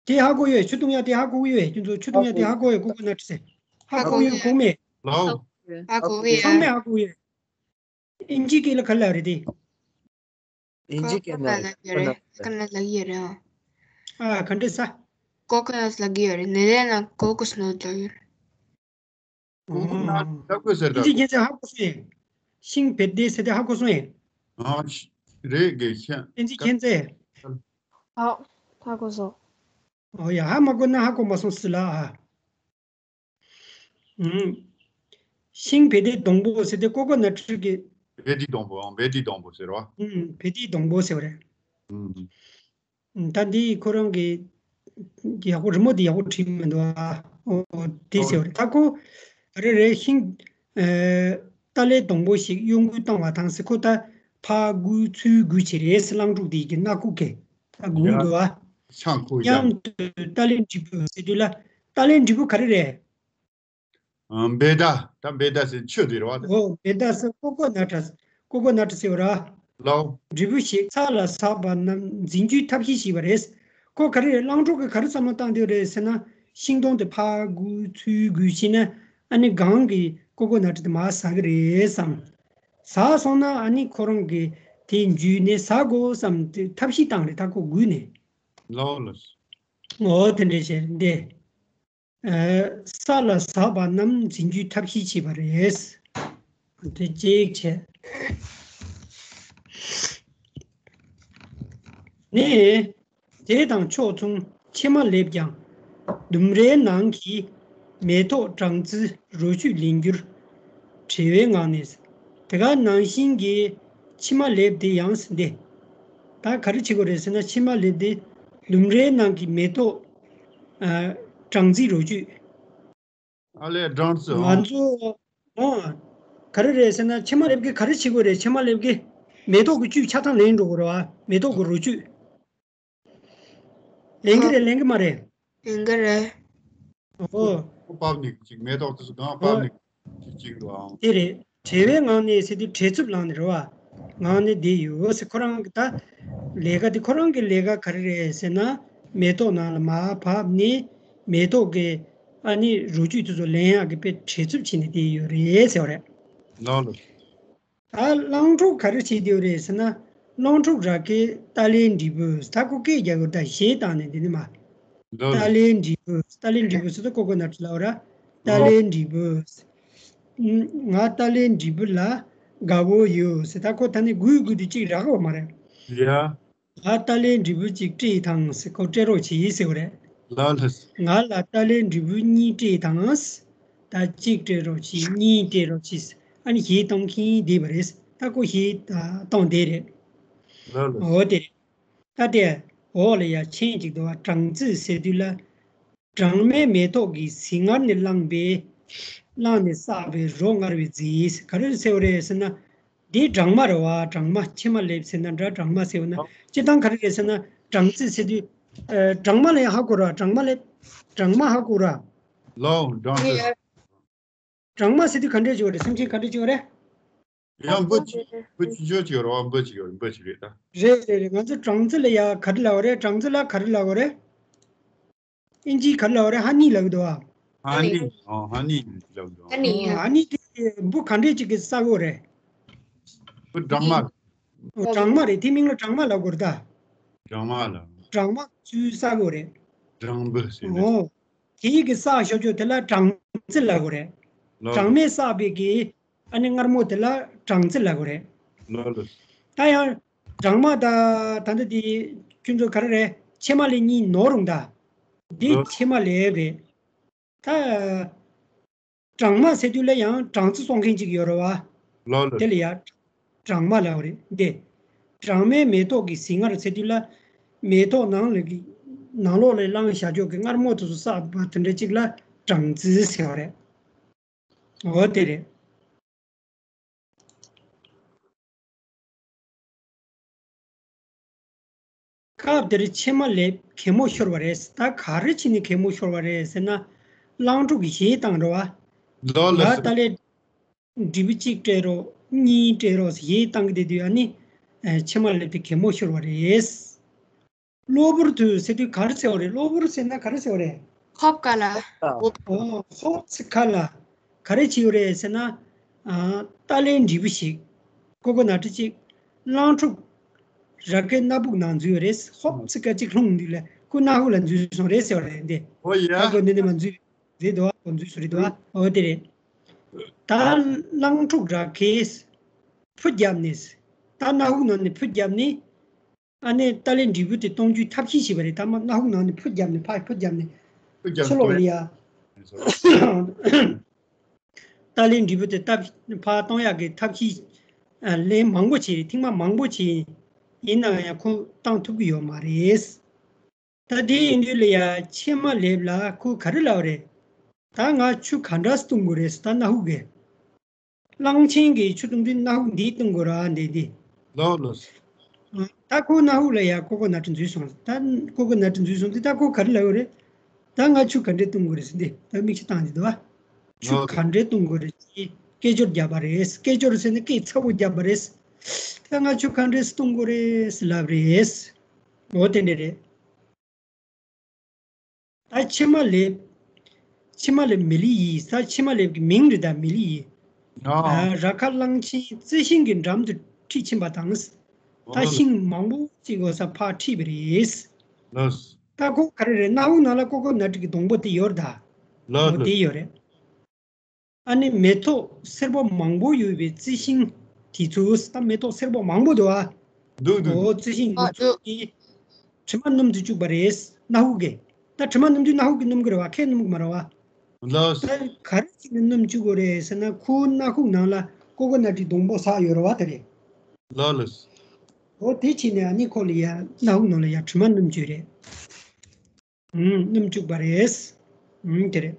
དེ་ཧ་གོ་ཡོད། ཆུ་བཏུང་ཡ་དེ་ཧ་གོ་གི་ཡོད་པས། ཁྱོད་ཚོ་ཆུ་བཏུང་ཡ་དེ་ཧ་གོ་ཡོད། ཀོ་ཀོ་ནཊ་ཟེར། ཧ་གོ་ཡོད་གོ་མེད། ལའོ། ཧ་གོ་ཡོད། ཚང་མས་ཧ་གོ་ཡོད། ཨིན་ཇི་སྐད་ལ་ག་རེ་ལབ་རེད་དེ། ཨིན་ཇི་སྐད་ནང་ལ་ཀོ་ཀོ་ནཊ་ལབ་ཀྱི་ཡོད་རེད། ཨ། ག་འདྲ་ས། ཀོ་ཀོ་ནཊ་ལབ་ཀྱི་ཡོད་རེད། ནེ་དར་ལེན་ནང་ཀོ་ཀོ་སི་ནཊ་ལབ་ཀྱི་ཡོད་རེད། ཀོ་ཀོ་ནཊ་ལབ་དགོས་ཟེར་ད། ཨིན་ཇི་མཁྱེན་བརྩེ་ཧ་གོ་སོང་ངས། ཤིང་བེ་ཏེ་ཟེར་དེ་ཧ་གོ་སོང་ངས། ཨ་རེད་དགེ་མཁན། ཨིན་ཇི་མཁྱེན་བརྩེ། ཨ་ཧ་གོ་སོང་། ཨོ་ཡ་ཧ་མ་གོ་ན་ཧ་གོ་མ་སོང་སི་ལ་ཨ། ཤིང་བེ་ཏའི་སྡོང་པོ་ཟེར་ཏེ་ཀོ་ཀོ་ནཊ་གི། བེ་ཏའི་སྡོང་པོ་ཨང་བེ་ཏའི་སྡོང་པོ་ཟེར་བ། བེ་ཏའི་སྡོང་པོ་ཟེར་བ་རེད། ད་འདི་ཁོ་རང་གི་ཡག་པོ་རི་མོ་འདི་ཡག་པོ་བྲིས་མི་འདུག་ཨ། ཨོ་དེ་ཟེར་བ་རེད། ད་ཁོ་རེ་རེ་ཤིང་ཏཱ་ལའི་སྡོང་པོ་ཞིག་གཡོ་འགུལ་བཏང་བ་དང་ཟེར་ཁོ་ད་ཕར་འགུལ་ཚུར་འགུལ་བྱེད་རེད་ཟེར་གླང་ཕྲུག་འདི་གི་སྣ་ཁུག་གི་ད་འགུལ་འདུག་ཨ། མཉམ་དུ་ཏཱ་ལའི་འབྲས་བུ་ཟེར་དུས་ལ་ཏཱ་ལའི་འབྲས་བུ་ག་རེ་རེད། བེ་ཏ། ད་བེ་ཏ་ཟེར་ཆོས་དེ་རེད་བ། ཨོ་བེ་ཏ་ཟེར་ཀོ་ཀོ་ནཊ། ཀོ་ཀོ་ནཊ་ཟེར་བ་ར། ལའོ། འབྲས་བུ་ཞིག་ཚ་ལ་ཟགས་པ་རྣམས་འཛིན་རྒྱུའི་ཐབས་ཤེས་ཤིག་པ་རེད། ཁོ་ག་རེ་རེད། གླང་ཕྲུག་གིས་ག་རེ་བསམ་བློ་བཏང་དེ་རེད་ཟེར་ན། ཤིང་སྡོང་དེ་ཕར་འགུལ་ཚུར་འགུལ་བྱས་ན་ཨ་ནི་གང་གི་ཀོ་ཀོ་ནཊ་དེ་མར་ཟག་གི་རེད་བསམ། ཟག་སོང་ན་ཨ་ནི་ཁོ་རང་གི་དེ་འཇུས་ནས་ཟ་དགོས་བསམ་དེ་ཐབས་ཤེས་བཏང་རེད། ད་ཁོ་འགུལ་ནས། ལའོ་ལོས། ཨོ་དེ་འདྲས་བྱས་འདི། ས་ལ་ཟགས་པ་རྣམས་འཛིན་རྒྱུའི་ཐབས་ཤེས་བྱས་པ་རེད། དེ་གཅིག་བྱས། ནས། དེ་དང་ཕྱོགས་མཚུངས་ཕྱེ་མ་ལེབ་ཀྱང་ལྡུམ་རའི་ནང་གི་མེ་ཏོག་སྦྲང་རྩི་རོ་བཅུད་ལེན་རྒྱུར་བྲེལ་བའི་ངང་ནས། དེ་ག་ནང་བཞིན་གྱི་ཕྱེ་མ་ལེབ་དེ་ཡང་འདི། ད་ག་རེ་བྱེད་དགོས་རེད་ཟེར་ན་ཕྱེ་མ་ལེབ་དེ་ལྡུམ་རའི་ནང་གི་མེ་ཏོག་ཨ། སྦྲང་རྩི་རོ་བཅུད། ཨ་ལས་སྦྲང་རྩི་ཨང་། ང་ཚོ་ཨང་། ག་རེ་རེད་ཟེར་ན་ཕྱེ་མ་ལེབ་ཀྱི་ག་རེ་བྱེད་དགོས་རེད། ཕྱེ་མ་ལེབ་ཀྱི་མེ་ཏོག་གི་བཅུད་ཆ་ཚང་ལེན་འགྲོ་དགོས་རེད་བ། མེ་ཏོག་གི་རོ་བཅུད། ལེན་གི་རེད་ལེན་གི་མ་རེད། ལེན་གི་རེད། ཨོ། ཕབ་ནི་ཅིག་མེ་ཏོག་དེ་ཚོ་གང་ཕབ་ནི་ཅིག་ཅིག་འགྲོ་ཨང་། དེ་རེད། བྲེལ་བའི་ངང་ནས་ཟེར་དུས་བྲེལ་འཚུབ་ལངས་ནས་རེད་བ། ངང་ནས་བསྡད་ཡོད་ཟེར། ཁོ་རང་གི་ད་ལས་ཀ་དེ་ཁོ་རང་གི་ལས་ཀ་ག་རེ་རེད་ཟེར་ན་མེ་ཏོག་ནང་ལ་མར་བབས་ནས་མེ་ཏོག་གི་ཨ་ནི་རོ་བཅུད་དེ་ཚོ་ལེན་ཡག་གི་དཔེ་བྲེལ་འཚུབ་བྱས་ནས་བསྡད་ཡོད་རེད་ཟེར་བ་རེད། ལགས་ལགས། ད་གླང་ཕྲུག་ག་རེ་བྱེད་བསྡད་ཡོད་རེད་ཟེར་ན། གླང་ཕྲུག་ར་གས་ཏཱ་ལའི་འབྲས་བུ་ད་ཁོ་སྐད་རྒྱག་གི་ད་གཞས་བཏང་ནས་འདི་ནི་མ། ལགས་ལགས། ཏཱ་ལའི་འབྲས་བུ་ཏཱ་ལའི་འབྲས་བུ་ཟེར་ད་ཀོ་ཀོ་ནཊ་ལབ་ར། ཏཱ་ལའི་འབྲས་བུ། ང་ཏཱ་ལའི་འབྲས་བུ་ལ་དགའ་བོ་ཡོད་ཟེར། ད་ཁོ་ད་ནི་གུས་གུས་དུས་གཅིག་རག་གི་མ་རེད། ཡ། ང་ཏཱ་ལའི་འབྲས་བུ་གཅིག་སྤྲད་དང་ཟེར། ཁོ་སྤྲད་རོགས་བྱེད་ཟེར་བ་རེད། ལགས་ལགས། ང་ལ་ཏཱ་ལའི་འབྲས་བུ་གཉིས་སྤྲད་དང་། ད་གཅིག་སྤྲད་རོགས་བྱེད། གཉིས་སྤྲད་རོགས་བྱེད། ཨ་ནི་གཞས་གཏོང་མཁན་བསྡད་པ་རེད། ད་ཁོ་གཞས་གཏོང་བསྡད་རེད། ལགས་ལགས། འོ་དེ་རེད། ད་དེ་འོག་ལ་ཡ་མཆན་གཅིག་འདུག་བ། སྦྲང་རྩི་ཟེར་དུས་ལ། སྦྲང་མས་མེ་ཏོག་གི་ཟིལ་དངར་ནས་བླངས་པའི་བླངས་ནས་བསགས་པའི་རོ་མངར་བའི་རྫས་ག་རེ་ཟེར་བ་རེད་ཟེར་ན། འདི་སྦྲང་མ་རེད་བ། སྦྲང་མ་ཕྱེ་མ་ལེབ་ཟེར་ན་འདྲ། སྦྲང་མ་ཟེར་བ་ན་སྤྱིར་བཏང་ག་རེ་རེད་ཟེར་ན་སྦྲང་རྩི་ཟེར་དུས། ཨ། སྦྲང་མ་ལ་ཡང་ཧ་གོ་ར། སྦྲང་མ་ལེབ། སྦྲང་མ་ཧ་གོ་ར། ལའོ་སྦྲང་རྩི། སྦྲང་མ་ཟེར་དུས་ག་འདྲས་བྱེད་པ་རེད། སེམས་ཅན་ག་འདྲས་བྱེད་པ་རེད། ཡང་འབུ་ཅིག་འབུ་ཅིག་ཅོ་ཅིག་ཡོད་རེད་བ། འབུ་ཅིག་ཡོད་རེད། འབུ་ཅིག་རེད་ད། རེད་རེད་རེད། ང་ཚོ་སྦྲང་རྩི་ལ་ཡ་ག་རེ་ལབ་པ་རེད། སྦྲང་རྩི་ལ་ག་རེ་ལབ་པ་རེད། ཨིན་ཇིའི་ག་རེ་ལབ་པ་རེད། ཧ་ནི་ལབ་ཀྱི་འདུག་བ། ཧ་ནི། ཨོ་ཧ་ནི་ལབ་འདུག་ཧ་ནི་ཡ། ཨོ་ཧ་ནི་དེ་འབུ་ག་འདྲས་ཅིག་གིས་ཟ་གི་རེད། འབུ་སྦྲང་མ། ཨོ་སྦྲང་མ་རེད། དེ་མིང་ལ་སྦྲང་མ་ལབ་དགོས་རེད་ད། སྦྲང་མ་ལ། སྦྲང་མ་ཚུར་ཟ་གི་རེད། སྦྲང་འབུ་ཟེར་ནས། ཨོ། དེ་གི་བསགས་ཤོག་ཅོ་དེ་ལ་སྦྲང་རྩི་ལབ་དགོས་རེད། ལགས། སྦྲང་མས་བསགས་པའི་གི་ཨ་ནི་མངར་མོ་དེ་ལ་སྦྲང་རྩི་ལབ་དགོས་རེད། ལགས་ལགས། ད་ཡང་སྦྲང་མ་ད་ད་ལྟ་དེ་ཁྱོད་ཚོ་ག་རེ་རེད། ཕྱེ་མ་ལེབ་གཉིས་ནོར་རུང་ད། འདི་ལགས། ཕྱེ་མ་ལེབ་རེད། ད་སྦྲང་མ་ཟེར་དུས་ལ་ཡང་སྦྲང་རྩི་བཙོང་མཁན་ཅིག་ཡོད་རེད་བ། ལགས་ལགས། དེ་ལ་ཡ་སྦྲང་མ་ལབ་རེད་འདི། སྦྲང་མས་མེ་ཏོག་གི་ཟིལ་དངར་ཟེར་དུས་ལ་མེ་ཏོག་ནང་ལ་གི་ནང་ལོགས་ལ་བླངས་བཞག་ཕྱོགས་ཀྱི་མངར་མོ་དེ་ཚོ་བསགས་པ་དེ་འདྲ་ཅིག་ལ་སྦྲང་རྩི་ཟེར་བ་རེད། འོ་དེ་རེད། སྐབས་དེར་ཕྱེ་མ་ལེབ་གད་མོ་ཤོར་བ་རེད། ད་ག་རེ་བྱས་ནས་གད་མོ་ཤོར་བ་རེད་ཟེར་ན། གླང་ཕྲུག་གིས་གཞས་བཏང་རེད་བ། ལགས་ལགས། ང་ཏཱ་ལའི་འབྲས་བུ་གཅིག་སྤྲད་རོགས། གཉིས་སྤྲད་རོགས་ཟེར་གཞས་བཏང་གི་བསྡད་དུས་ཨ་ནི། ཨ། ཕྱེ་མ་ལེབ་དེ་གད་མོ་ཤོར་བ་རེད། གློ་བུར་དུ་ཟེར་དུས་ག་རེ་ཟེར་བ་རེད། གློ་བུར་ཟེར་ན་ག་རེ་ཟེར་བ་རེད། ཧོབ་ཁ་ལ། ཨོ་ཧོབ་ཚིག་ཁ་ལ་ག་རེ་བྱས་ཡོད་རེད་ཟེར་ན། ཨ། ཏཱ་ལའི་འབྲས་བུ་ཞིག་ཀོ་ཀོ་ནཊ་ཅིག་གླང་ཕྲུག་ར་སྐས་སྣ་བུག་ནང་འཛུལ་ཡོད་རེད། ཧོབ་ཚིག་ཁ་ཅིག་ལྷུང་འདུག་ལ་ཁོ་སྣ་ཁུག་ལ་འཛུལ་སོང་རེད་ཟེར་བ་རེད་འདི། ཨོ་ཡ། ད་ཁོ་འདི་ནས་མ་འཛུལ་རེད་འདུག་ཨ། ཁོ་འཛུལ་སོང་རེད་འདུག་ཨ། ཨོ་དེ་རེད། ད་གླང་ཕྲུག་ར་ཁས་ཕུ་བརྒྱབ་ནས། ད་སྣ་ཧུག་ནང་ནས་ཕུ་བརྒྱབ་ནས། ཨ་ནི་ཏཱ་ལའི་འབྲས་བུ་དེ་གཏོང་རྒྱུའི་ཐབས་ཤེས་བྱས་པ་རེད། ད་མ་སྣ་ཧུག་ནང་ནས་ཕུ་བརྒྱབ་ནས། ཕར་ཕུ་བརྒྱབ་ནས། ཕུ་བརྒྱབ་ཕྱི་ལོགས་ལ་ཡ། ཏཱ་ལའི་འབྲས་བུ་དེ་ཐབས་ཕར་གཏོང་ཡག་གི་ཐབས་ཤེས། ཨ། ལན་མང་པོ་བྱས། ཐེངས་མ་མང་པོ་བྱས། ཡིན་ནའང་ཡང་ཁོ་བཏང་ཐུབ་ཀྱི་ཡོད་མ་རེད། ད་དེ་ཡིན་དུས་ལ་ཡ་ཕྱེ་མ་ལེབ་ལ་ཁོ་ག་རེ་ལབ་རེད། ད་ང་ཆུ་ག་འདྲ་བཏུང་དགོས་རེད་ཟེར། ད་སྣ་ཧུག་གིས། གླང་ཆེན་གྱིས་ཆུ་བཏུང་དུས་སྣ་ཧུག་འདིས་བཏུང་དགོས་ར། འདི་འདི། ལགས་ལགས། ད་ཁོ་སྣ་ཧུག་ལ་ཡ་ཀོ་ཀོ་ནཊ་འཛུལ་སོང་། ད་ཀོ་ཀོ་ནཊ་འཛུལ་སོང་དུས་ད་ཁོ་ག་རེ་ལབ་ཡོད་རེད། ད་ང་ཆུ་ག་འདྲས་བཏུང་དགོས་རེད་ཟེར། འདི་ད་མིག་ཆུ་བཏང་གི་འདུག་བ། ཆུ་ལགས། ག་འདྲས་བཏུང་དགོས་རེད་ཅེས་སྐད་ཅོར་བརྒྱབ་པ་རེད། སྐད་ཅོར་ཟེར་ན་སྐད་ཚ་པོ་བརྒྱབ་པ་རེད། ད་ང་ཆུ་ག་འདྲས་བཏུང་དགོས་རེད་ལབ་རེད། འོ་དེ་འདྲས་རེད། ད་ཕྱེ་མ་ལེབ། ཕྱེ་མ་ལེབ་མི་ལི་ཡིས། ད་ཕྱེ་མ་ལེབ་ཀྱི་མིང་རེད། ད་མི་ལི་ཡིས། ཨ། ར་ཁ་གླང་ཆེན་རྩི་ཤིང་གི་འགྲམ་དུ་ཁྲིད་ཕྱིན་པ་དང་། ད་ཨ། ཤིང་མང་པོ་ཅིག་འོ་ས་ཕར་ཁྲིད་པ་རེད། ལགས། ད་ཁོ་ག་རེ་རེད། སྣ་ཧུག་ནང་ལ་ཀོ་ཀོ་ནཊ་གི་སྡོང་པོ་དེ་ཡོད་རེད་ད། ལགས། འོ་དེ་ཡོད་རེད། ཨ་ནི་མེ་ཏོག་སེར་པོ་མང་པོ་ཡོད་པའི་རྩི་ཤིང་དེ་ཚོ། ད་མེ་ཏོག་སེར་པོ་མང་པོ་འདུག་ཨ། འདུག་འདུག་འོ་རྩི་ཤིང་ཨ་དེ་ཚོ་འདུག་གི་དྲི་མ་སྣོམ་དུ་བཅུག་པ་རེད། སྣ་ཧུག་གིས། ད་དྲི་མ་སྣོམ་དུས་སྣ་ཧུག་གིས་སྣོམ་གི་རེད་བ། ཁོས་སྣོམ་གི་མ་རེད་བ། ལགས། ད་ག་རེ་བྱས་ནས་སྣོམ་བཅུག་དགོས་རེད་ཟེར་ན། ཁོའི་སྣ་ཁུག་ནང་ལ་ཀོ་ཀོ་ནཊ་གི་སྡོང་པོ་ཟག་ཡོད་རེད་བ། དེ་རེད། ལགས་ལགས། འོ་དེ་བྱས་ནས་ཨ་ནི་ཁོ་ལ་ཡ་སྣ་ཧུག་ནང་ལ་ཡ་དྲི་མ་སྣོམ་བཅུག་རེད། ཨུམ། སྣོམ་བཅུག་པ་རེད། ཨུམ། དེ་རེད།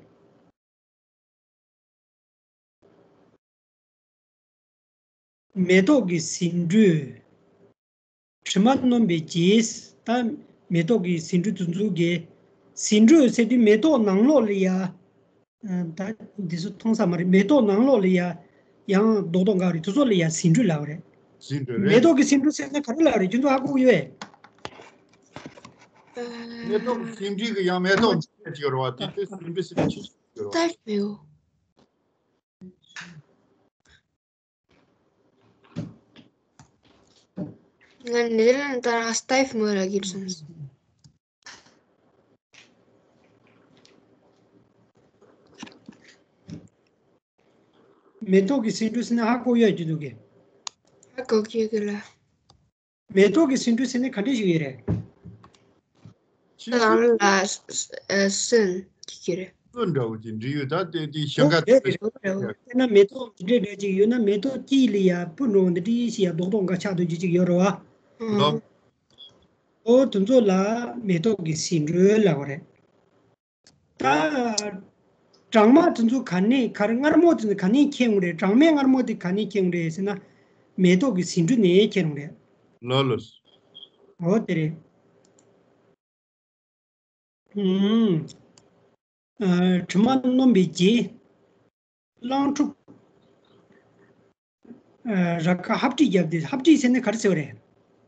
མེ་ཏོག་གི་ཟེའུ་འབྲུ། དྲི་མ་སྣོམ་པའི་རྗེས། ད་མེ་ཏོག་གི་ཟེའུ་འབྲུ་དེ་ཚོ་གི། ཟེའུ་འབྲུ་ཟེར་དུས་མེ་ཏོག་ནང་ལོགས་ལ་ཡ། ཨ། ད་འདི་ཚོ་མཐོང་ས་མ་རེད། མེ་ཏོག་ནང་ལོགས་ལ་ཡ། ཡང་རྡོག་རྡོག་འགའ་རེ་དེ་ཚོ་ལ་ཡ་ཟེའུ་འབྲུ་ལབ་རེད། ཟེའུ་འབྲུ་རེད། མེ་ཏོག་གི་ཟེའུ་འབྲུ་ཟེར་ན་ག་རེ་ལབ་རེད། ཁྱོད་ཚོ་ཧ་གོ་ཡོད་པས། མེ་ཏོག་གི་ཟེའུ་འབྲུ་གི་ཡང་མེ་ཏོག་ཅིག་ཡོད་རེད་བ། དེ་དེ་ཟེའུ་འབྲུ་ཟེར་ན་ཆི་ཟིག་ཡོད་རེད་བ། ལྟར་མེའོ། ང་ནེ་དར་ལན་ད་ར་སྟའིཕ་མོ་ར་གིར་སོང་། མེ་ཏོག་གི་ཟེའུ་འབྲུ་ཟེར་ན་ཧ་གོ་ཡོད་ཀྱི་འདུག་གི། ཧ་གོ་གི་ཡོད་གི་ལ། མེ་ཏོག་གི་ཟེའུ་འབྲུ་ཟེར་ན་ག་འདྲ་ཞིག་ཡོད་རེད། ཁྱེད་ཚོས་རང་ལ་ཨ་སོན་གྱི་གི་རེད། སོན་འདྲ་བོ་ཅིག་འབྲི་ཡོད། ད་དེ་དེ་ཞེང་ཁ་ཨོ་དེ་རེད། ཨོ་རེད། ཨོ་དཔེར་ན་མེ་ཏོག་འདི་འདྲ་འདྲ་ཅིག་ཡོད་ན། མེ་ཏོག་དཀྱིལ་ལ་ཡ་སྤུ་འདྲ་བོ་འདི་འདྲ་ཞིག་ཡ་རྡོག་རྡོག་འགའ་ཆགས་འདུག་ཅིག་ཅིག་ཡོད་རེད་བ། ལོ། ཨོ་དེ་ཚོ་ལ་མེ་ཏོག་གི་ཟེའུ་འབྲུ་ལབ་པ་རེད། ད་སྦྲང་མ་དེ་ཚོ་ག་ནས་ག་རེ། མངར་མོ་དེ་ཚོ་ག་ནས་ཁྱེར་ཡོང་རེད། སྦྲང་མའི་མངར་མོ་དེ་ག་ནས་ཁྱེར་ཡོང་རེད་ཟེར་ན། མེ་ཏོག་གི་ཟེའུ་འབྲུ་ནས་ཁྱེར་ཡོང་རེད། ལོ་ལོ། འོ་དེ་རེད། ཨུམ། ཨ། དྲི་མ་སྣོམ་པའི་རྗེས། གླང་ཕྲུག་ཨ། ར་ཁ་ཧབ་ཏིག་བརྒྱབ་སྟེ། ཧབ་ཏིག་ཟེར་ན་ག་རེ་ཟེར་བ་རེད།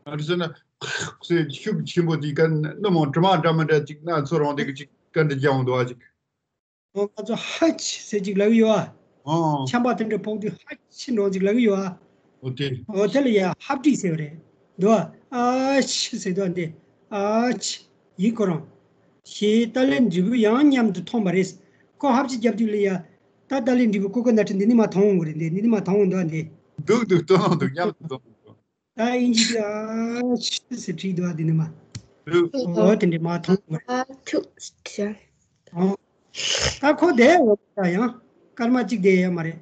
ག་རེ་ཟེར་ན། ཟེར་ཤུགས་ཆེན་པོ་ཅིག་ག་སྣུམ་འདྲ་མ་འདྲ་མ་འདྲ་ཅིག་སྣ་ཚོ་རང་དེ་གི་ཅིག་ག་འདྲ་རྒྱག་འོང་འདུག་ཨ་ཅིག། ཨོ། ང་ཚོ་ཧ་ཆི་ཟེར་ཅིག་ལབ་ཡོད་ཨ། ཨོ། ཆམ་པ་དེ་འདྲ་ཕོག་དུས་ཧ་ཆི་འདྲ་ཅིག་ལབ་ཡོད་ཨ། ཨོ་དེ། ཨོ་དེ་ལ་ཡ་ཧབ་ཏིག་ཟེར་བ་རེད། འདུག་ཨ། ཨ་ཆི་ཟེར་འདུག་ཨ། འདི་ཨ་ཆི་ཡིན་ཁོ་རང་། ཞེས་ཏཱ་ལའི་འབྲས་བུ་ཡང་མཉམ་དུ་མཐོང་བ་རེད། ཁོ་ཧབ་ཆི་བརྒྱབ་དུས་ལ་ཡ། ད་ཏཱ་ལའི་འབྲས་བུ་ཀོ་ཀོ་ནཊ་འདི་ནས་མར་མཐོང་འོང་གི་རེད། འདི་འདི་ནས་མར་མཐོང་འོང་འདུག་ཨ། འདི། འདུག་འདུག་ཏོ་ནང་འདུག་མཉམ་དུ་ཏོ་ནང་འདུག་ད་ཨིན་ཇི་གི་ཨ་ཆི་ཟེར་བྲིས་འདུག་ཨ། འདི་ནས་མར། འདུག་འོ་དེ་འདྲས་མར་མཐོང་འོང་གི་རེད། ཨ་ཐུག་ཟེར། ཨོ། ད་ཁོ་དེ་འོ་ད་ཡང་སྐར་མ་གཅིག་དེ་ཡོད་མ་རེད།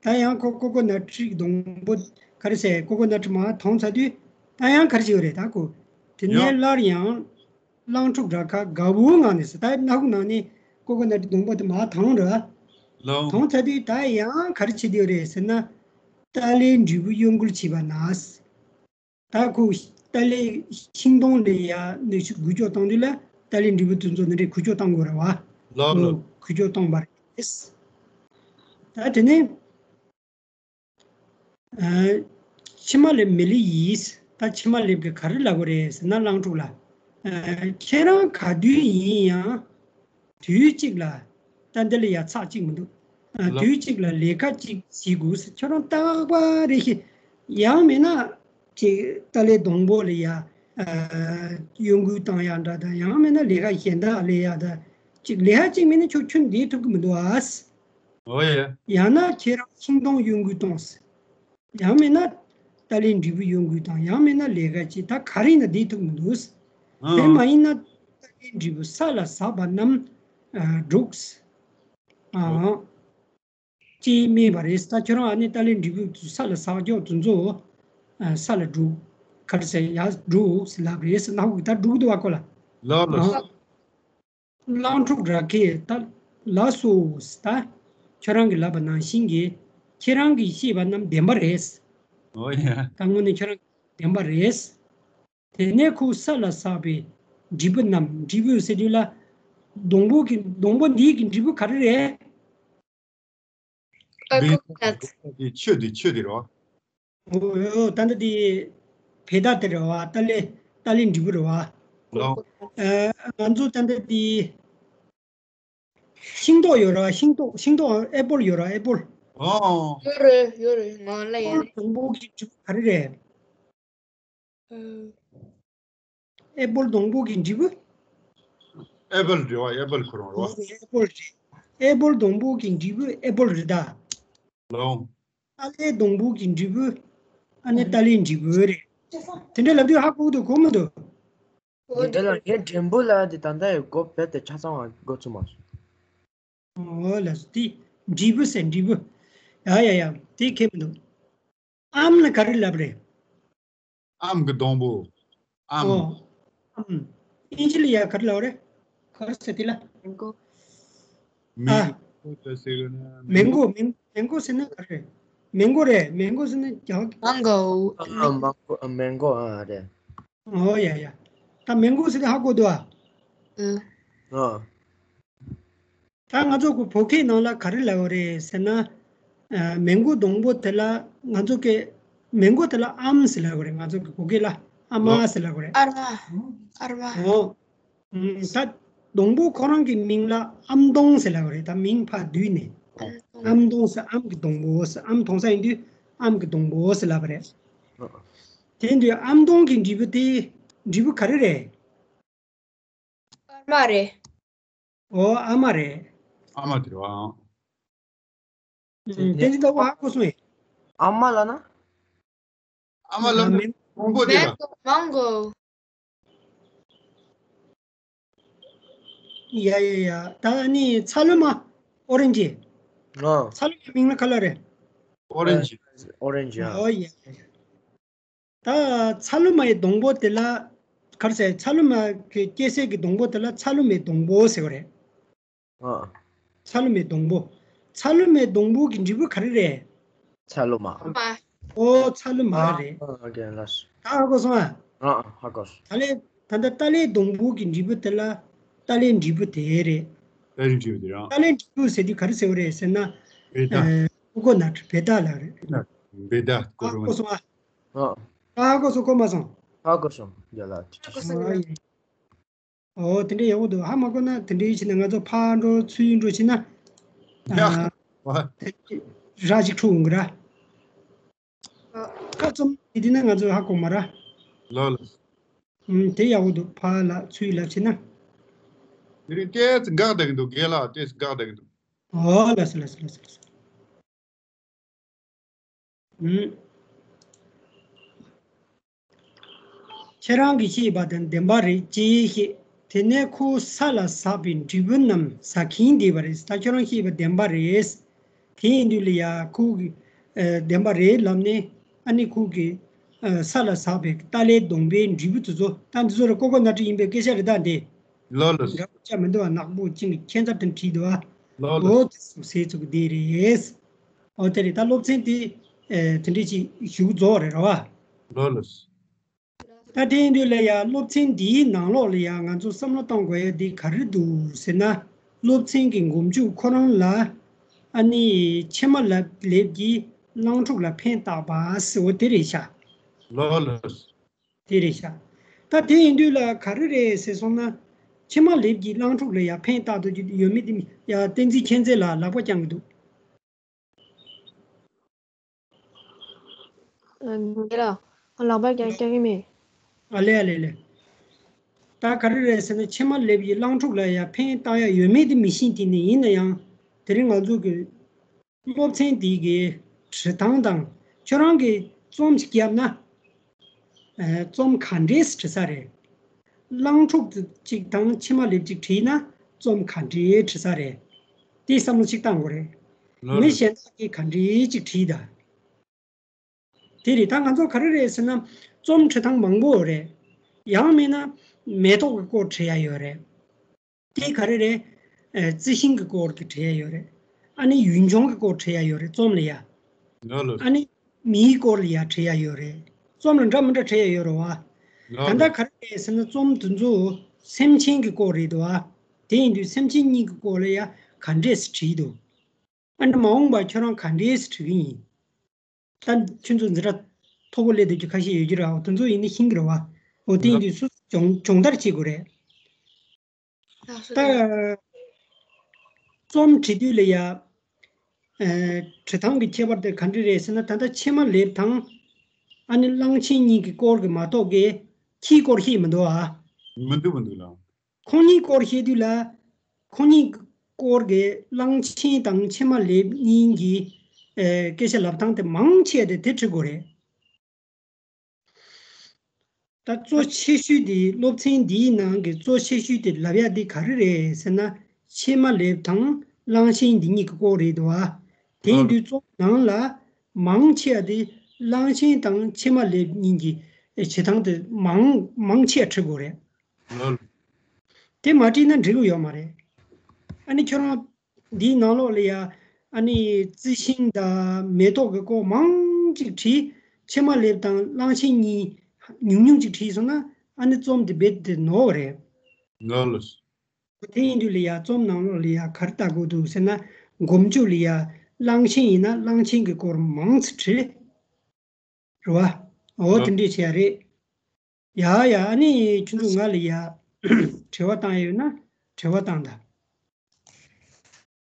ད་ཡང་ཁོ་ཀོ་ཀོ་ནཊ་སྡོང་པོ་ག་རེ་ཟེར། ཀོ་ཀོ་ནཊ་མར་མཐོང་ཚར་དུས་ད་ཡང་ག་རེ་བྱེད་ཀྱི་ཡོད་རེད། ད་ཁོ་དེ་ནས་ཡང་སླར་ཡང་གླང་ཕྲུག་ར་ཁ་དགའ་བོའི་ངང་ནས་ཟེར། ད་སྣ་ཁུག་ནང་ནས་ཀོ་ཀོ་ནཊ་སྡོང་པོ་དེ་མར་མཐོང་རེད། ལོ། མཐོང་ཚར་དུས་ད་ཡང་ག་རེ་བྱེད་ཀྱི་ཡོད་རེད་ཟེར་ན། ཏཱ་ལའི་འབྲས་བུ་གཡོ་འགུལ་བྱས་པ་ན། ད་ཁོ་ཏཱ་ལའི་ཤིང་སྡོང་ལ་ཡ་ནས་འགུལ་སྐྱོད་བཏང་དུས་ལ། ཏཱ་ལའི་འབྲས་བུ་དེ་ཚོ་འདི་འདྲའི་འགུལ་སྐྱོད་བཏང་དགོས་རེད་བ། ལགས་ལགས། འགུལ་སྐྱོད་བཏང་བ་རེད། ད་དེ་ནས། ཨ། ཕྱེ་མ་ལེབ་མི་ལི་ཡིས། ད་ཕྱེ་མ་ལེབ་ཀྱིས་ག་རེ་ལབ་དགོས་རེད་ཟེར་ན། གླང་ཕྲུག་ལ། ཨ། ཁྱེད་རང་ག་དུས་ཡིན་ཡང་། དུས་གཅིག་ལ། ད་འདི་ལ་ཡ་ཚེག་གཅིག་མི་འདུག་ཨ། ལགས། དུས་གཅིག་ལ་ལས་ཀ་གཅིག་བྱེད་དགོས་ཟེར། ཁྱོད་རང་རྟག་པར་རེ་ཞིག་ཡང་མིན་ན་ཅིག་ཏཱ་ལའི་སྡོང་པོ་ལ་ཡ། ཨ། གཡོ་འགུལ་བཏང་ཡག་འདྲ་དང་། ཡང་མིན་ན་ལས་ཀ་གཞན་དག་ལས་ཡག་དང་། ཅིག་ལས་ཀ་གཅིག་མིན་ན་ཁྱོད་ཁྱོད་བསྡད་ཐུབ་ཀྱི་མི་འདུག་ཨ། ཨོ་ཡ། ཡང་ན་ཁྱེད་རང་ཤིང་སྡོང་གཡོ་འགུལ་གཏོང་ཟེར། ཡང་མིན་ན་ཏཱ་ལའི་འབྲས་བུ་གཡོ་འགུལ་དང་ཡང་མིན་ན་ལས་ཀ་ཅིག་ད་ག་རེ་ཡིན་ན་འདི་ཐུབ་མི་འདུག་ཨ། དེ་མ་ཡིན་ན་ཏཱ་ལའི་འབྲས་བུ་ས་ལ་ཟགས་པ་རྣམས་ཨ་སྒྲུག་ཨ། ཅེས་སྨྲས་པ་རེད། ད་ཁྱོད་རང་ཨ་ནི་ཏཱ་ལའི་འབྲས་བུ་ས་ལ་ཟགས་རྒྱུ་དེ་ཚོ་ཨ་ས་ལ་སྒྲུག་ག་རེ་ཟེར་ཡ་སྒྲུག་ཟེར་ལབ་རེད་ཟེར་ན་ཧུ་གི་ད་སྒྲུག་འདུག་བ་ཀོ་ལ། ལགས་ལགས། ཨ། གླང་ཕྲུག་ར་ཁེ་ད་ལགས་སོ་ཟེར་ད། ཁྱོད་རང་གིས་ལབ་པ་ནང་བཞིན་གྱི་ཁྱེད་རང་གིས་བཤད་པ་རྣམས་བདེན་པ་རེད། ཨོ་ཡ། ད་དངོས་གནས་ཁྱོད་རང་བདེན་པ་རེད། དེ་ནས་ཁོ་ས་ལ་ཟགས་པའི་འབྲས་བུ་རྣམས། འབྲས་བུ་ཟེར་དུས་ལ་སྡོང་པོ་གི་སྡོང་པོ་འདིའི་གི་འབྲས་བུ་ག་རེ་རེད། ཨ་ཀོ་ཀོ་ནཊ། ཆུ་དེ་ཆུ་དེ་རོ། ཨོ་ཨོ་ད་ལྟ་དེ་བེ་ཏ་དེ་རེད་བ། ཏཱ་ལའི་ཏཱ་ལའི་འབྲས་བུ་རེད་བ། ལོ། ཨ་ང་ཚོ་ད་ལྟ་དེ་ཤིང་ཏོག་ཡོད་ར། ཤིང་ཏོག་ཤིང་ཏོག་ཨེ་པོལ་ཡོད་ར། ཨེ་པོལ། ཨོ། ཡོད་རེད་ཡོད་རེད། ང་ལ་ཡོད་རེད། སྡོང་པོ་གི་འབྲས་བུ་ག་རེ་རེད། ཨ། ཨེ་པོལ་སྡོང་པོ་གི་འབྲས་བུ། ཨེ་པོལ་རེད་བ། ཨེ་པོལ་ཁོ་རང་རེད་བ། ཨེ་པོལ་རེད། ཨེ་པོལ་སྡོང་པོ་གི་འབྲས་བུ་ཨེ་པོལ་རེད་ད། ལོ། ཏཱ་ལའི་སྡོང་པོ་གི་འབྲས་བུ་ཨ་ནི་ཏཱ་ལའི་འབྲས་བུ་རེད། དེ་འདྲ་ལབ་དུས་ཧ་གོ་གི་འདུག་གོ་མི་འདུག་འདི་ལ་ངའི་འགྲེང་བུ་ལ་འདི་ད་ལྟ་ཡི་མགོ་རྦད་དེ་ཆ་ཚང་བ་མགོ་ཚོས་མ་སོང་། ཨོ་ལགས་སོ། དེ་འབྲས་བུ་ཟེར་འབྲས་བུ། ཡ་ཡ་ཡ་དེ་ཁྱད་མི་འདུག་ཨམ་ལ་ག་རེ་ལབ་རེད། ཨམ་གི་སྡོང་པོ། ཨམ། ཨོ། ཨམ། ཨིན་ཇི་ལ་ཡ་ག་རེ་ལབ་རེད། ག་རེ་ཟེར་དེ་ལ། མེང་གོ། ཨ། མེང་གོ་ཟེར་ན། མེང་གོ་མེང་མེང་གོ་ཟེར་ན་ག་རེ་རེད། མེང་གོ་རེད། མེང་གོ་ཟེར་ན་རྒྱ། མང་གོ། ཨ་མང་གོ། ཨ་མེང་གོ་ཨ་རེད། ཨོ་ཡ་ཡ། ད་མེང་གོ་ཟེར་ན་ཧ་གོ་འདུག་ཨ། ཨ། ཨ། ད་ང་ཚོ་གི་བོད་སྐད་ནང་ལ་ག་རེ་ལབ་ཡོད་རེད་ཟེར་ན། ཨ། མེང་གོ་སྡོང་པོ་དེ་ལ་ང་ཚོ་གི་མེང་གོ་དེ་ལ་ཨམ་ཟེར་ལབ་ཡོད་རེད། ང་ཚོ་གི་བོད་སྐད་ལ་ཨ་མ་ཟེར་ལབ་ཡོད་རེད། ཨར་མ། ཨར་མ། ཨོ། ཨུམ། ད་སྡོང་པོ་ཁོ་རང་གི་མིང་ལ་ཨམ་སྡོང་ཟེར་ལབ་ཡོད་རེད། ད་མིང་ཕར་བསྡུས་ནས། ཨམ་སྡོང་ཟེར་ཨམ་གི་སྡོང་པོ་ཟེར། ཨམ་མཐོང་ས་ཡིན་དུས་ཨམ་གི་སྡོང་པོ་ཟེར་ལབ་པ་རེད། དེ་ཡིན་དུས་ཨམ་སྡོང་གི་འབྲས་བུ་དེ་འབྲས་བུ་ག་རེ་རེད། ཨ་མ་རེད། ཨོ་ཨ་མ་རེད། ཨ་མ་དེ་རེད་བ། ཨུམ། བསྟན་འཛིན་ལྟ་བུ་ཧ་གོ་སོང་ངས། ཨ་མ་ལབ་ན། ཨ་མ་ལབ་ན་མེང་མང་པོ་དེ་མེང་ལ། གོ། མང་གོ། ཡ་ཡ་ཡ། ད་ནི་ཚ་ལུ་མ། ཨོ་རེན་ཇི། ཨ། ཚ་ལུ་མ་མིང་ལ་ག་ལབ་རེད། ཨོ་རེན་ཇི། ཨོ་རེན་ཇི། ཨ། ཨོ་ཡ་ཡ་ཡ། ད་ཚ་ལུ་མའི་སྡོང་པོ་དེ་ལ་ག་རེ་ཟེར། ཚ་ལུ་མ་གི་སྐྱེ་སའི་གི་སྡོང་པོ་དེ་ལ་ཚ་ལུ་མའི་སྡོང་པོ་ཟེར་བ་རེད། ཨ། ཚ་ལུ་མའི་སྡོང་པོ། ཚ་ལུ་མའི་སྡོང་པོ་གི་འབྲས་བུ་ག་རེ་རེད། ཚ་ལུ་མ། མ། ཨོ་ཚ་ལུ་མ་ཨ་རེད། ཨ་ཨ་ཀེ་ལགས་སོ། ད་ཧ་གོ་སོང་ཨ། ཨ་ཨ་ཧ་གོ་སོང་། ད་ལས་ད་ལྟ་ཏཱ་ལའི་སྡོང་པོ་གི་འབྲས་བུ་དེ་ལ་ཏཱ་ལའི་འབྲས་བུ་དེ་རེད། ཏཱ་ལའི་འབྲས་བུ་དེ་རང་། ཏཱ་ལའི་འབྲས་བུ་ཟེར་དུས་ག་རེ་ཟེར་བ་རེད་ཟེར་ན། བེ་ཏ། ཨ། ཀོ་ཀོ་ནཊ་བེ་ཏ་ལབ་རེད། བེ་ཏ་ཀོ་ཀོ་ནཊ། ཧ་གོ་སོང་ཨ། ཨ། ཧ་གོ་སོང་གོ་མ་སོང་། ཧ་གོ་སོང་། ཡ་ལ། ཧ་གོ་སོང་། ཨོ་དེ་འདྲ་ཡག་པོ་འདུག་ཧ་མ་གོ་ན་དེ་འདྲའི་བྱས་ན་ང་ཚོ་ཕར་འགྲོ་ཚུར་འགྲོ་བྱས་ན། ཡ། ཨ། བ། དེ་ར་ཅིག་འཁྲུག་འོང་གི་ར། ཨ། ཁ་བཙུམ་ཡིན་དུས་ན་ང་ཚོ་ཧ་གོ་མ་ར། ལོ་ལོ། ཨུམ། དེ་ཡག་པོ་འདུག་ཕར་ལ་ཚུར་ལ་བྱས་ན། དེ་རིང་ཏོག་ཙམ་འགག་བསྡད་ཀྱི་འདུག་རྒན་ལགས་ཏོག་ཙམ་འགག་བསྡད་ཀྱི་འདུག་ཨོ་ལགས་སོ་ལགས་སོ་ལགས་སོ་ལགས་སོ། ཨུམ། ཁྱེད་རང་གིས་བཤད་པ་དང་བདེན་པ་རེད་ཅེས་བཤད། དེ་ནས་ཁོ་ས་ལ་ཟགས་པའི་འབྲས་བུ་རྣམས་ཟ་གིན་བསྡད་པ་རེད། ད་ཁྱོད་རང་བཤད་པ་བདེན་པ་རེད། དེ་ཡིན་དུས་ལ་ཡ་ཁོ་གིས་ཨ་བདེན་པ་རེད་ལབ་ནས། ཨ་ནི་ཁོ་གིས་ཨ་ས་ལ་ཟགས་པའི་ཏཱ་ལའི་སྡོང་པོའི་འབྲས་བུ་དེ་ཚོ། ད་འདི་ཚོ་ར་ཀོ་ཀོ་ནཊ་ཡིན་པའི་སྐད་ཆ་རེད་ད་འདི། ལོ་ལོ། འདྲ་པོ་ཅང་མི་འདུག་བ། ནག་པོ་ཅིག་གི་ཁྱད་མཚར་དང་བྲིས་འདུག་བ། ལོ་ལོ། འོ་དེ་ཚོ་ཟེར་ཚུགས་དེ་རེད། འོ་དེ་རེད། ད་སློབ་ཚན་དེ་ཨེ་དེ་འདྲས་ཅིག་ཞུ་རྫོགས་རེད་ར་བ། ལོ་ལོ། ད་དེ་ཡིན་དུས་ལ་ཡ་སློབ་ཚན་འདིའི་ནང་ལོགས་ལ་ཡ་ང་ཚོ་བསམ་བློ་གཏོང་དགོས་ཡ་འདི་ག་རེ་འདུག་ཟེར་ན། སློབ་ཚན་གྱི་མགོ་མཇུག་ཁོ་རང་ལ་ཨ་ནི་ཕྱེ་མ་ལེབ་ཀྱིས་གླང་ཕྲུག་ལ་ཕན་བཏགས་པ་ཟེར་བ་དེ་རེད་ཤག་ལོ་ལོ། དེ་རེད་ཤག་ད་དེ་ཡིན་དུས་ལ་ག་རེ་རེད་ཟེར་སོང་ན། ཕྱེ་མ་ལེབ་ཀྱིས་གླང་ཕྲུག་ལ་ཡ་ཕན་བཏགས་འདུག་རྒྱུ་ཡོད་མེད་དེ་ཡ་བསྟན་འཛིན་མཁྱེན་བརྩེ་ལགས་ལག་པ་བརྐྱངས་ཀྱི་འདུག་ཨ། ངས་ལག་པ་བརྐྱངས་བརྐྱངས་ཀྱི་མེད། ཨ་ལེ་ཨ་ལེ་ལེ། ད་ག་རེ་རེད་ཟེར་ན་ཕྱེ་མ་ལེབ་ཀྱིས་གླང་ཕྲུག་ལ་ཡ་ཕན་བཏགས་ཡ་ཡོད་མེད་དེ་མི་ཤེས། དེ་ནི་ཡིན་ན་ཡང་དེ་རིང་ང་ཚོ་གི་ སློབ་ཚན་འདི་གི་བྲི་སྟངས་དང་ཁྱོད་རང་གིས་རྩོམ་ཞིག་བརྒྱབ་ན། ཨ། རྩོམ་ག་འདྲས་བྲི་ས་རེད། གླང་ཕྲུག་ཅིག་དང་ཕྱེ་མ་ལེབ་ཅིག་བྲིས་ན་རྩོམ་ག་འདྲས་བྲི་ས་རེད། དེ་བསམ་བློ་ཅིག་བཏང་དགོས་རེད། ལགས་མི་ལགས། གཞན་དག་གིས་ག་འདྲས་ཅིག་བྲིས་ད། དེ་རེད། ད་ང་ཚོ་ག་རེ་རེད་ཟེར་ན། རྩོམ་བྲི་སྟངས་མང་པོ་ཡོད་རེད། ཡང་མིན་ན་མེ་ཏོག་གི་སྐོར་བྲི་ཡ་ཡོད་རེད། དེ་ག་རེ་རེད། ཨ། རྩི་ཤིང་གི་སྐོར་གྱི་བྲི་ཡ་ཡོད་རེད། ཨ་ནི་ཡུལ་ལྗོངས་ཀྱི་སྐོར་བྲི་ཡ་ཡོད་རེད། རྩོམ་ལ་ཡ། ལགས་ལགས། ཨ་ནི་མིའི་སྐོར་ལ་ཡ་བྲི་ཡ་ཡོད་རེད། རྩོམ་ལ་འདྲ་མི་འདྲ་བྲི་ཡ་ཡོད་རེད་བ། ལགས་ད་ལྟ་ལགས། ག་རེ་རེད་ཟེར་ན། རྩོམ་དེ་ཚོ་སེམས་ཅན་གྱི་སྐོར་རེད་དོ་བ། དེ་ཡིན་དུས་སེམས་ཅན་གཉིས་ཀྱི་སྐོར་ལ་ཡ་ག་འདྲས་སེ་བྲིས་འདུག་ཨ་ནི་མ་འོངས་པ་ཁྱོད་རང་ག་འདྲས་སེ་བྲི་གི་ཡིན། ད་ཁྱོད་ཚོ་འཛིན་གྲྭ་མཐོ་པོ་སླེབས་བསྡད་རྒྱུ་ཁ་ཤས་ཡོད་རྒྱུ་རེད། འོ་དེ་ཚོ་ཡིན་ན་ཤེས་ཀྱི་རེད་བ། འོ་དེ་ཡིན་དུས་སུ་སྦྱོང་སྦྱོང་བརྡར་བྱེད་དགོས་རེད། ད་རྩོམ་བྲིས་དུས་ལ་ཡ། ཨ། བྲི་སྟངས་ཀྱི་ཁྱད་པར་དེ་ག་འདྲ་རེད་ཟེར་ན། ད་ལྟ་ཕྱེ་མ་ལེབ་དང་ཨ་ནི་གླང་ཆེན་གཉིས་ཀྱི་སྐོར་གྱི་མ་གཏོགས་ཀྱི་ཁྱིའི་སྐོར་བཤད་མི་འདུག་ཨ། མི་འདུག་མི་འདུག་ལགས། ཁོང་གཉིས་སྐོར་བཤད་དུས་ལ། ཁོང་གཉིས་སྐོར་གྱི་གླང་ཆེན་དང་ཕྱེ་མ་ལེབ་གཉིས་ཀྱི། ཨ། སྐད་ཆ་ལབ་སྟངས་དེ་མང་ཆེ་བ་དེ་དེ་བྲི་དགོས་རེད། ད་གཙོ་ཆེ་ཤོས་དེ། སློབ་ཚན་འདིའི་ནང་གི་གཙོ་ཆེ་ཤོས་དེ་ལབ་ཡ་དེ་ག་རེ་རེད་ཟེར་ན། ཕྱེ་མ་ལེབ་དང་གླང་ཆེན་འདི་གཉིས་ཀྱི་སྐོར་རེད་དོ། དེ་ཡིན་དུས་རྩོམ་ནང་ལ་མང་ཆེ་བ་དེ་གླང་ཆེན་དང་ཕྱེ་མ་ལེབ་གཉིས་ཀྱི་བྱེད་སྟངས་དེ་མང་མང་ཆེ་བ་བྲི་དགོས་རེད། དེ་མ་བྲིས་ན་འགྲིག་གི་ཡོད་མ་རེད། ཨ་ནི་ཁྱོད་རང་འདིའི་ནང་ལོགས་ལ་ཡ། ཨ་ནི་རྩི་ཤིང་དང་མེ་ཏོག་གི་སྐོར་མང་ཅིག་བྲིས། ཕྱེ་མ་ལེབ་དང་གླང་ཆེན་གཉིས་ཉུང་ཉུང་ཅིག་བྲིས་སོང་ན། ཨ་ནི་རྩོམ་དེ་རྦད་དེ་ནོར་བ་རེད། ལགས་ལགས། དེ་ཡིན་དུས་ལ་ཡ། རྩོམ་ནང་ལོགས་ལ་ཡ་ག་རེ་ལྟ་དགོས་འདུག་ཟེར་ན། མགོ་མཇུག་ལ་ཡ་གླང་ཆེན་ཡིན་ན་གླང་ཆེན་གྱི་སྐོར་མང་ཙམ་བྲིས། རེད་བ། འོ་དེ་འདྲས་བྱས་རེད། ཡ་ཡ། ཨ་ནི་ཁྱོད་ཚོ་ང་ལ་ཡ་དྲི་བ་བཏང་ཡ་ཡོད་ན་དྲི་བ་བཏང་དང་།